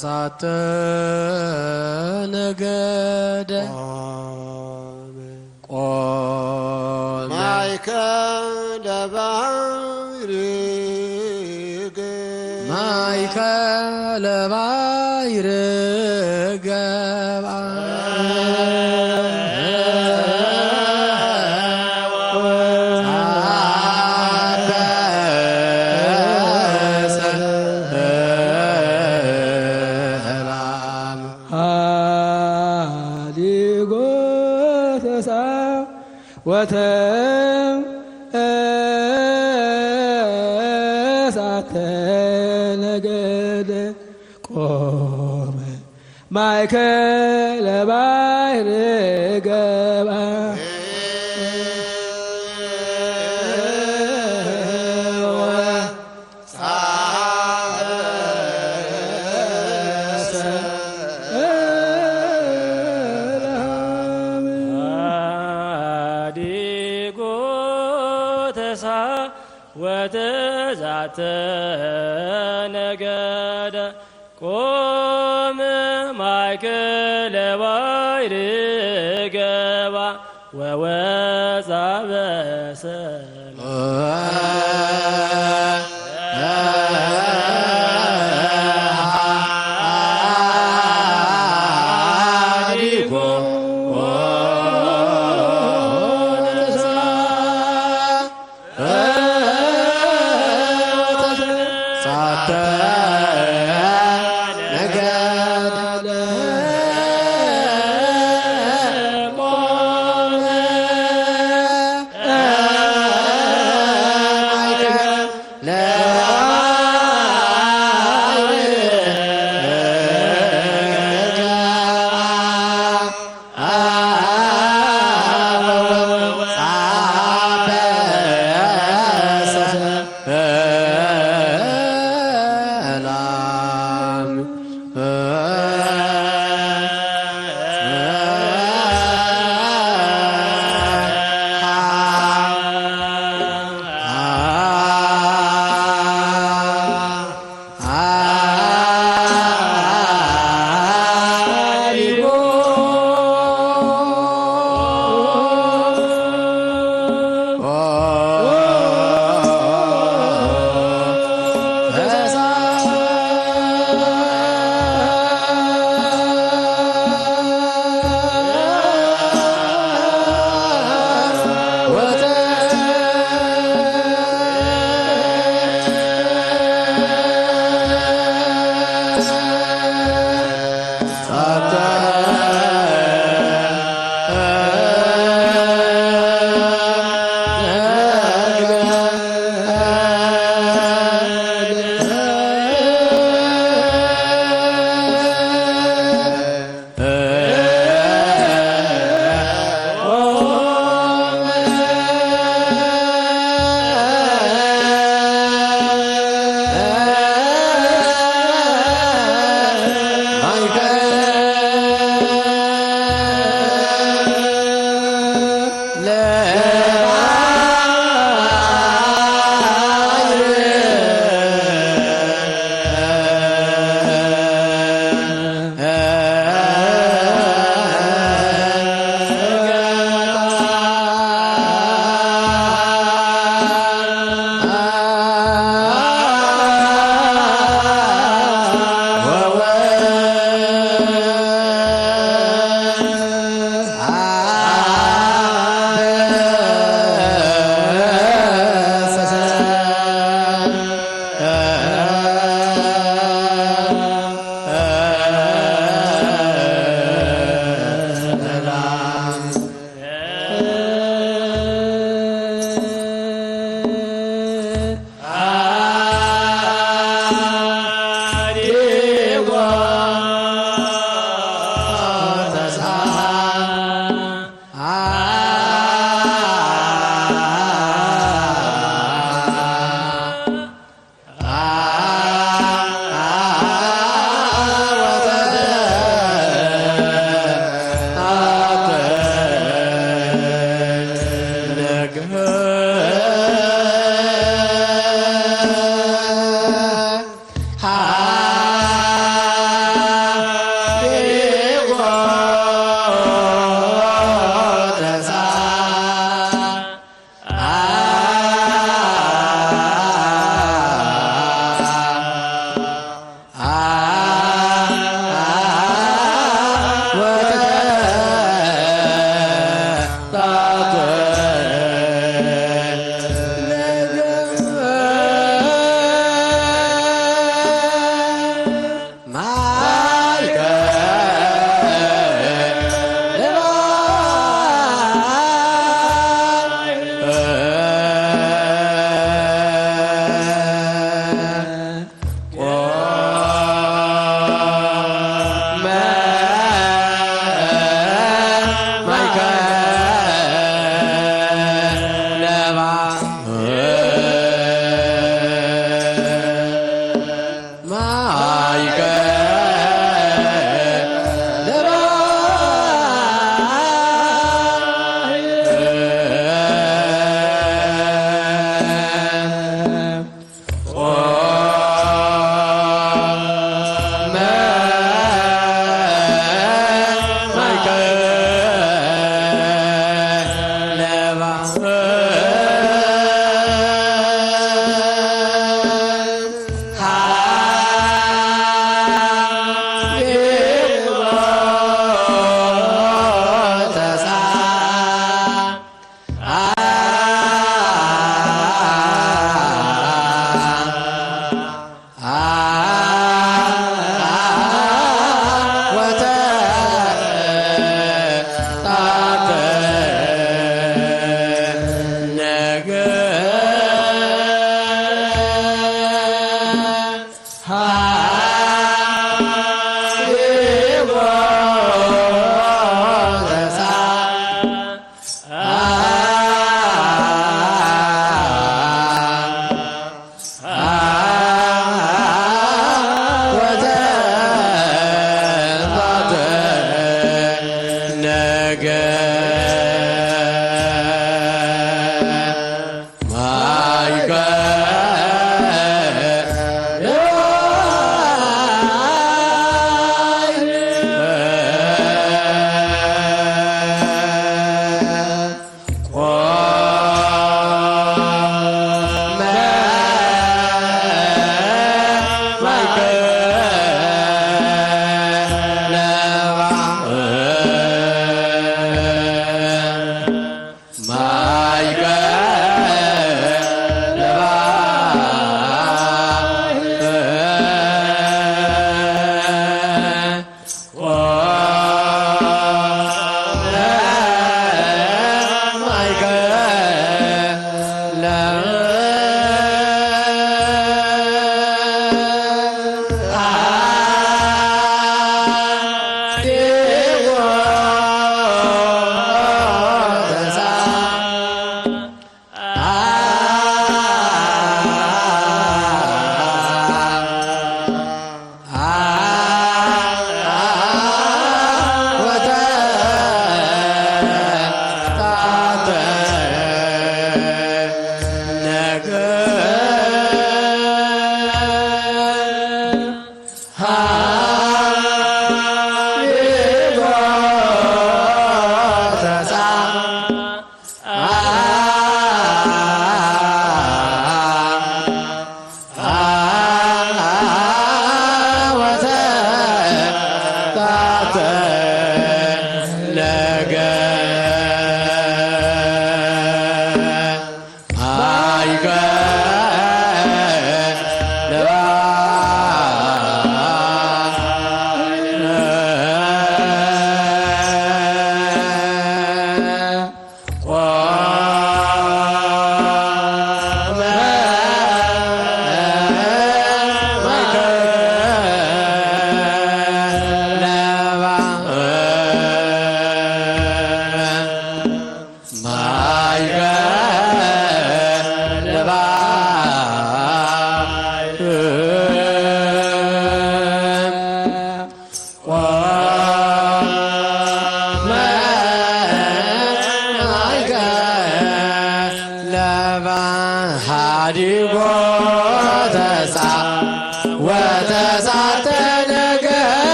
ተሳተ ነገደ ቆመ ማእከለ ባሕሪ ገ- ማእከለ ባሕሪ ገብአ። ሃዲጎ ተሳ ወተ እሳተ ነገደ ቆመ ማእከለ ባሕሪ ገብአ። ሃዲጎ ተሳ ወተዛተ ነገደ ቆመ ማእከለ ባሕሪ ገባ ወወፃ በሰላም።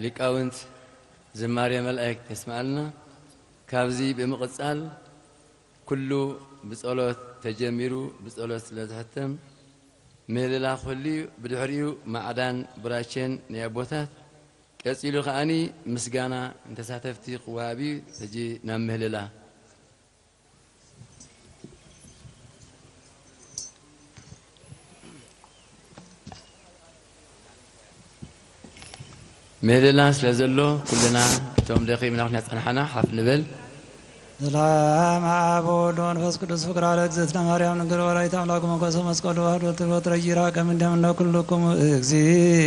ሊቃውንት ዝማሬ መላእክት የስምዓልና። ካብዚ ብምቕጻል ኩሉ ብጸሎት ተጀሚሩ ብጸሎት ስለ ዝሕተም፣ ምህልላ ክህሉ እዩ። ብድሕሪኡ ማዕዳን ቡራኬን ናይ ኣቦታት፣ ቀጺሉ ከኣኒ ምስጋና ንተሳተፍቲ ክወሃብ እዩ። ሕጂ ናብ ምህልላ። ምህልላ ስለ ዘሎ፣ ኩልና እቶም ደኺምና ኩና ጸንሓና ሓፍ ንበል። ሰላም ኣብ ወወልድ ወመንፈስ ቅዱስ ፍቅር ኣለ እግዝእትነ ማርያም ድንግል ወላዲተ ኣምላክ ሞገሰ መስቀሉ ዋህዶ ትፈጥረ ጊራ ከም እንደምነ ኩልኩም እግዚእ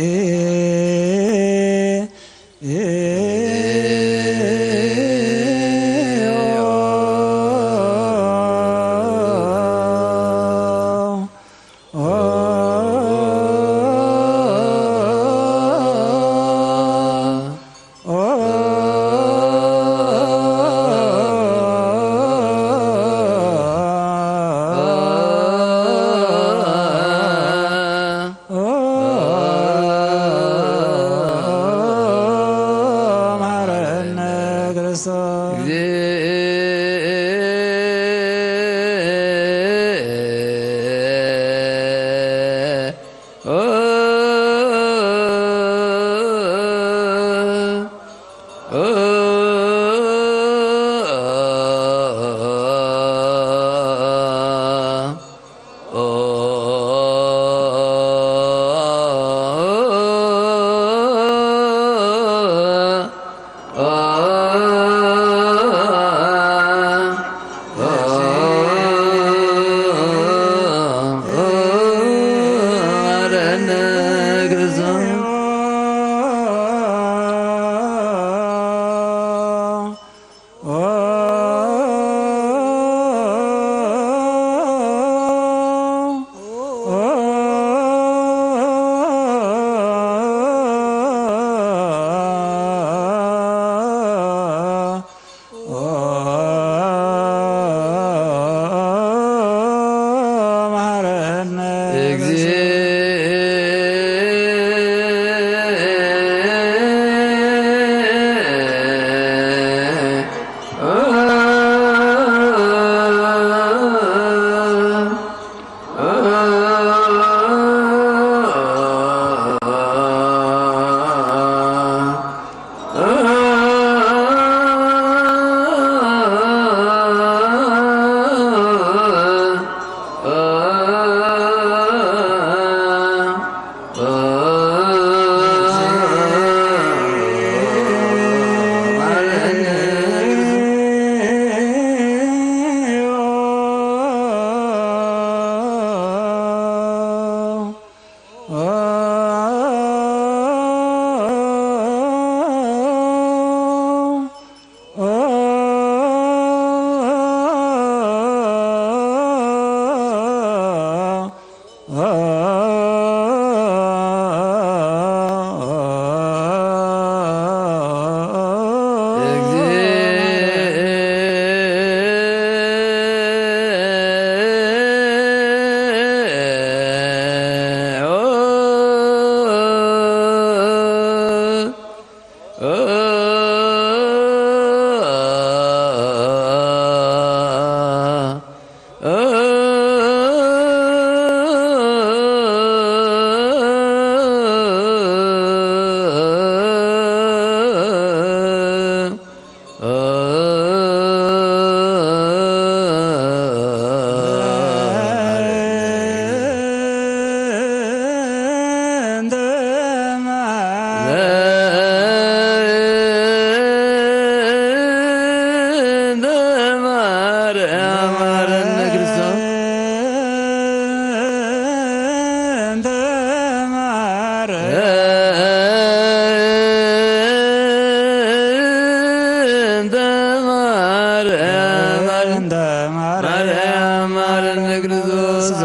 መሐረነ ክርስቶስ።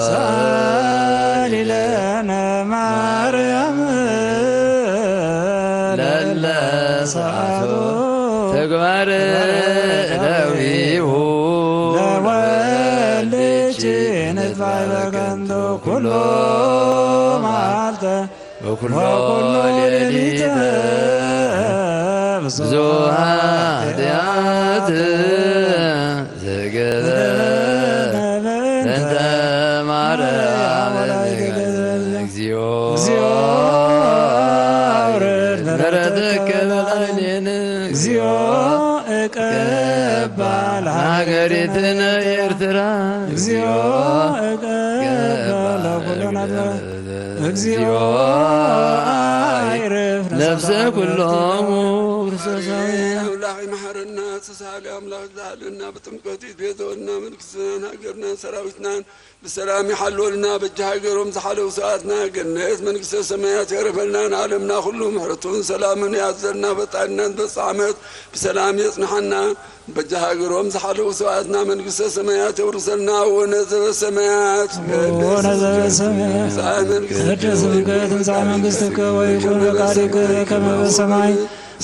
ሳሊ ለነ ማርያም ለለ ሰዓቱ ተግባር ለዊሁ ኩሎ መዓልተ ወኩሎ ሌሊተ ብዙሕ ኃጢአት ዘገበረ በእንተ ማርያም ወላዲተ እግዚኦ ምሕረትከ በላዕሌነ እግዚኦ እቀባ ለሀገሪትነ ኤርትራ እግዚኦ እቀባ ለኩሉ ነግረ እግዚኦ አይርፍ ነፍሰ ኩሎሙ ክርስቶሳውያን። ኣምላኽ ይመሓረና፣ ተሳሊ ኣምላኽ ዝሃለና ብጥምቀት ይቤዘወልና፣ መንግስትናን ሃገርናን ሰራዊትናን ብሰላም ይሓልወልና። በጃ ሃገሮም ዝሓለዉ ሰዋእትና ገነት መንግስተ ሰማያት የረፈልና። ንዓለምና ኩሉ ምሕረቱን ሰላምን ያዘልና። ፈጣሪና ዝበጽሕ ዓመት ብሰላም የጽንሓና። በጃ ሃገሮም ዝሓለዉ ሰዋእትና መንግስተ ሰማያት የውርሰልና። ኣቡነ ዘበሰማያት ኣቡነ ዘበሰማያት ይትቀደስ ስምከ ትምጻእ መንግስትከ ወይኩን ፈቃድከ ከመ በሰማይ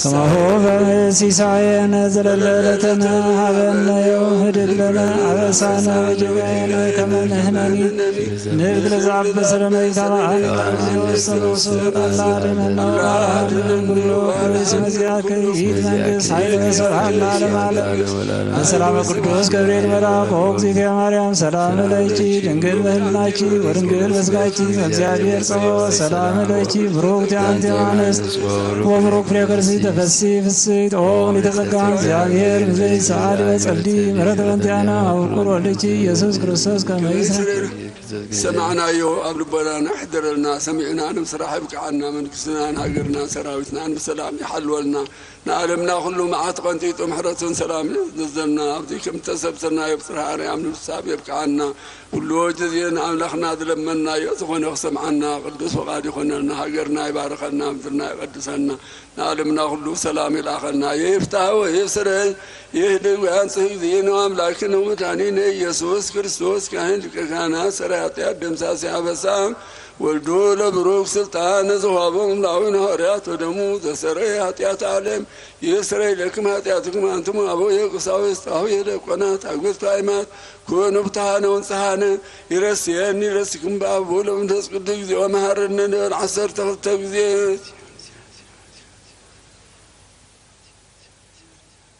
ከማሁ በምድር ሲሳየነ ዘለለዕለትነ ሀበነ ዮም ህድግ ለነ አበሳነ ወጌጋየነ ከመ ንሕነኒ ንህድግ ለዘአበሰ ለነ ኢታብአነ እግዚኦ ውስተ መንሱት አላ አድነነ ወአድነነ ኩሉ እስመ ዚአከ ይእቲ መንግስት ኃይል ወሰብሐት ለዓለመ ዓለም። በሰላመ ቅዱስ ገብርኤል መልአክ ኦ እግዝእትየ ማርያም ሰላም ለኪ ድንግል በህልናኪ ወድንግል በስጋኪ እግዚአብሔር ጸባኦት ሰላም ለኪ ብሩክቲ አንቲ እምአንስት ወብሩክ ፍሬ ከርሥኪ ተፈሲ ፍስሕት ኦ ምልዕተ ጸጋ እግዚአብሔር ምስሌኪ ሰአሊ ወጸልዪ ምሕረተ በእንቲአነ አብ ፍቁር ወልድኪ ኢየሱስ ክርስቶስ ከመ ይስረይ። ሰማዕናዮ ኣብ ልቦናና ይሕደረልና፣ ሰሚዕና ንምስራሕ ይብቅዓና፣ መንግስትናን ሃገርናን ሰራዊትናን ብሰላም ይሓልወልና። ንዓለምና ኩሉ መዓት ቀንጢጡ ምሕረቱን ሰላምን የዘዘና። ኣብዚ ከም እተሰብሰብናዮ ብጽርሐ ኣርያም ንምስሳብ የብቅዓና። ኩሉ ግዜ ንኣምላኽና ዝለመንናዮ ዝኾነ ክሰምዓና ቅዱስ ፍቓድ ይኾነልና። ሃገርና ይባርኸልና፣ ምድርና ይቐድሰልና፣ ንዓለምና ኩሉ ሰላም ይልኣኸልና። ይፍታሕ ወይስረይ ይህድግ ወያንጽህ እግዚእነ አምላክነ ወመድኃኒነ ኢየሱስ ክርስቶስ ካህን ሊቀ ካህናት ሠራይ ኃጢአት ደምሳሴ አበሳ ወልዱ ለብሩክ ስልጣን ዘውሃቦም ላዊን ሐዋርያት ወደሙ ዘሰረየ ኃጢአት ዓለም ይስረይ ለክም ኃጢአትኩም አንትሙ አበው የቅሳዊ ስጣዊ የደቆናት አጉልቱ አይማት ኩኑ ብትሃነ ወንጽሃነ ይረስየን ይረስኩም በአብ ወወልድ ወመንፈስ ቅዱስ እግዚኦ መሐረነ ንበል ዓሰርተ ክልተ ጊዜ።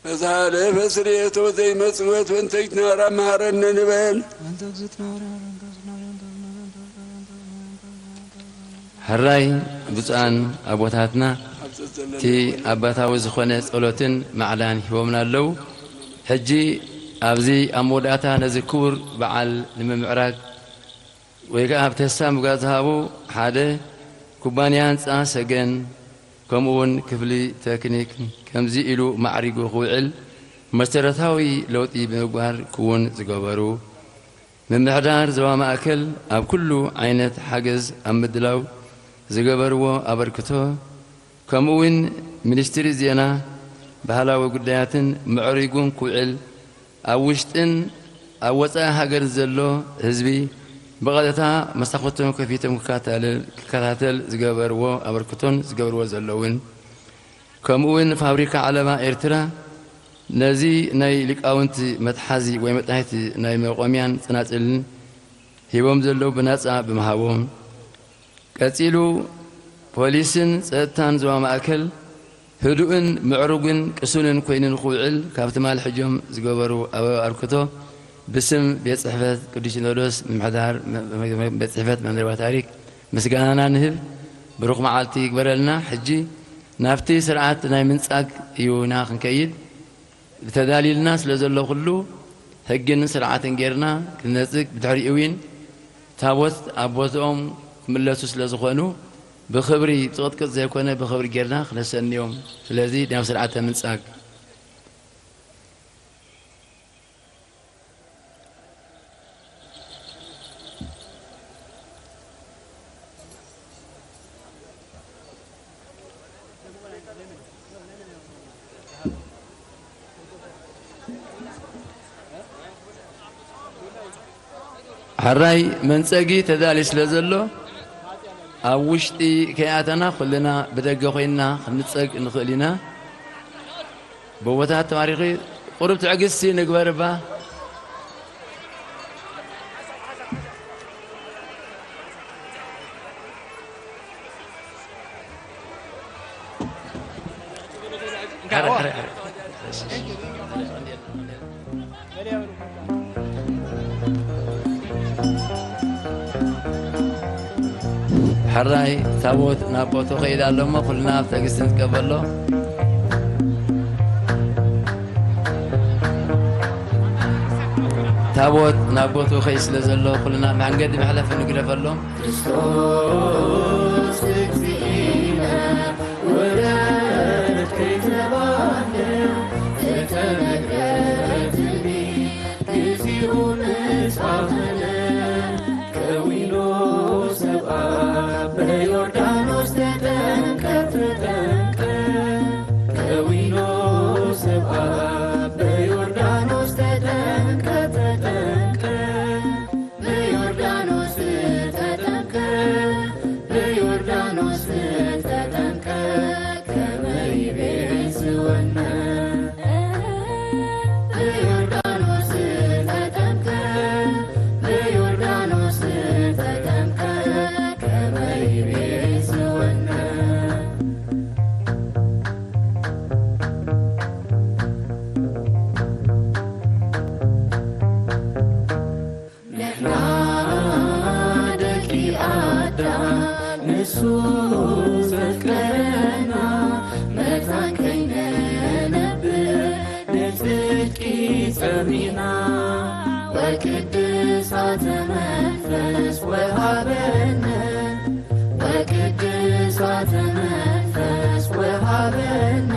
መዝሃለፈ ስርየቶ ዘይመጽወት ወንተ ይትናራ መሃረነ ንበል። ሕራይ ብፁዓን ኣቦታትና እቲ ኣባታዊ ዝኾነ ጸሎትን ማዕዳን ሂቦምና ኣለዉ። ሕጂ ኣብዚ ኣብ መወዳእታ ነዚ ክቡር በዓል ንምምዕራግ ወይ ከዓ ኣብ ተስፋ ምጓዝ ዝሃቡ ሓደ ኩባንያ ህንፃ ሰገን ከምኡ እውን ክፍሊ ተክኒክ ከምዚ ኢሉ ማዕሪጉ ክውዕል መሰረታዊ ለውጢ ብምግባር ክውን ዝገበሩ ምምሕዳር ዞባ ማእከል ኣብ ኩሉ ዓይነት ሓገዝ ኣብ ምድላው ዝገበርዎ ኣበርክቶ ከምኡ እውን ሚኒስትሪ ዜና ባህላዊ ጉዳያትን ምዕሪጉን ክውዕል ኣብ ውሽጥን ኣብ ወፃኢ ሃገር ዘሎ ህዝቢ ብቐጥታ መሳኹቶም ከፊቶም ክከታተል ዝገበርዎ ኣበርክቶን ዝገብርዎ ዘለውን ከምኡ እውን ፋብሪካ ዓለባ ኤርትራ ነዚ ናይ ሊቃውንቲ መትሓዚ ወይ መጣየቲ ናይ መቆምያን ፅናፅልን ሂቦም ዘለዉ ብናፃ ብምሃቦም ቀፂሉ ፖሊስን ፀጥታን ዞባ ማእከል ህዱእን ምዕሩግን ቅሱንን ኮይኑ ንክውዕል ካብ ትማል ሕጆም ዝገበሩ ኣበርክቶ ብስም ቤት ፅሕፈት ቅዱስ ሲኖዶስ ምምሕዳር ቤት ፅሕፈት መንበሪ ታሪክ ምስጋናና ንህብ። ብሩኽ መዓልቲ ይግበረልና። ሕጂ ናብቲ ስርዓት ናይ ምንፃግ እዩና ክንከይድ ተዳሊልና ስለ ዘሎ ኩሉ ሕግን ስርዓትን ጌርና ክንነፅግ ብድሕሪኡ እውን ታቦት ኣብ ቦትኦም ክምለሱ ስለ ዝኾኑ ብኽብሪ ብፅቕጥቅጥ ዘይኮነ ብኽብሪ ጌርና ክነሰንዮም። ስለዚ ናብ ስርዓተ ምንፃግ ሕራይ መንፀጊ ተዳልዩ ስለ ዘሎ ኣብ ውሽጢ ከይኣተና ኩልና ብደገ ኮይንና ክንፀግ ንኽእል ኢና። ብቦታት ተባሪኺ ቁሩብ ትዕግስቲ ንግበር እባ። ሕረ፣ ሕረ፣ ሕረ። ሕራይ ታቦት ናብ ቦቱ ከይድ ኣሎ እሞ ኩልና ኣብ ትዕግስቲ ንቀበሎ። ታቦት ናብ ቦቱ ከይድ ስለ ዘሎ ኩልና መንገዲ መሕለፊ ንግደፈሎም። ክርስቶስ እግዚእነ ውረድ ከይተባህለ ዝተነግረ ትንቢት ግዚኡ ምስ ኣኸለ ከዊኖ ሰብኣ በዮርዳኖስ ተጠምቀ ተጠምቀ ከዊኖ ሰብኣ በዮርዳኖስ ተጠምቀ ተጠምቀ በዮርዳኖስ ተጠምቀ በዮርዳኖስ ተጠምቀ ከመ ይቤ ስወነ በዮርዳኖስ ተጠምቀ በዮርዳኖስ ተጠምቀ ከመ ይቤ ስወነ ንሕና ደቂ ኣዳም ንሱ ዘፍቀረና መታን ከይንነብር ንጽድቂ ጸሚና ወቅድሳተ መንፈስ ወሃበነ ወቅድሳተ መንፈስ ወሃበነ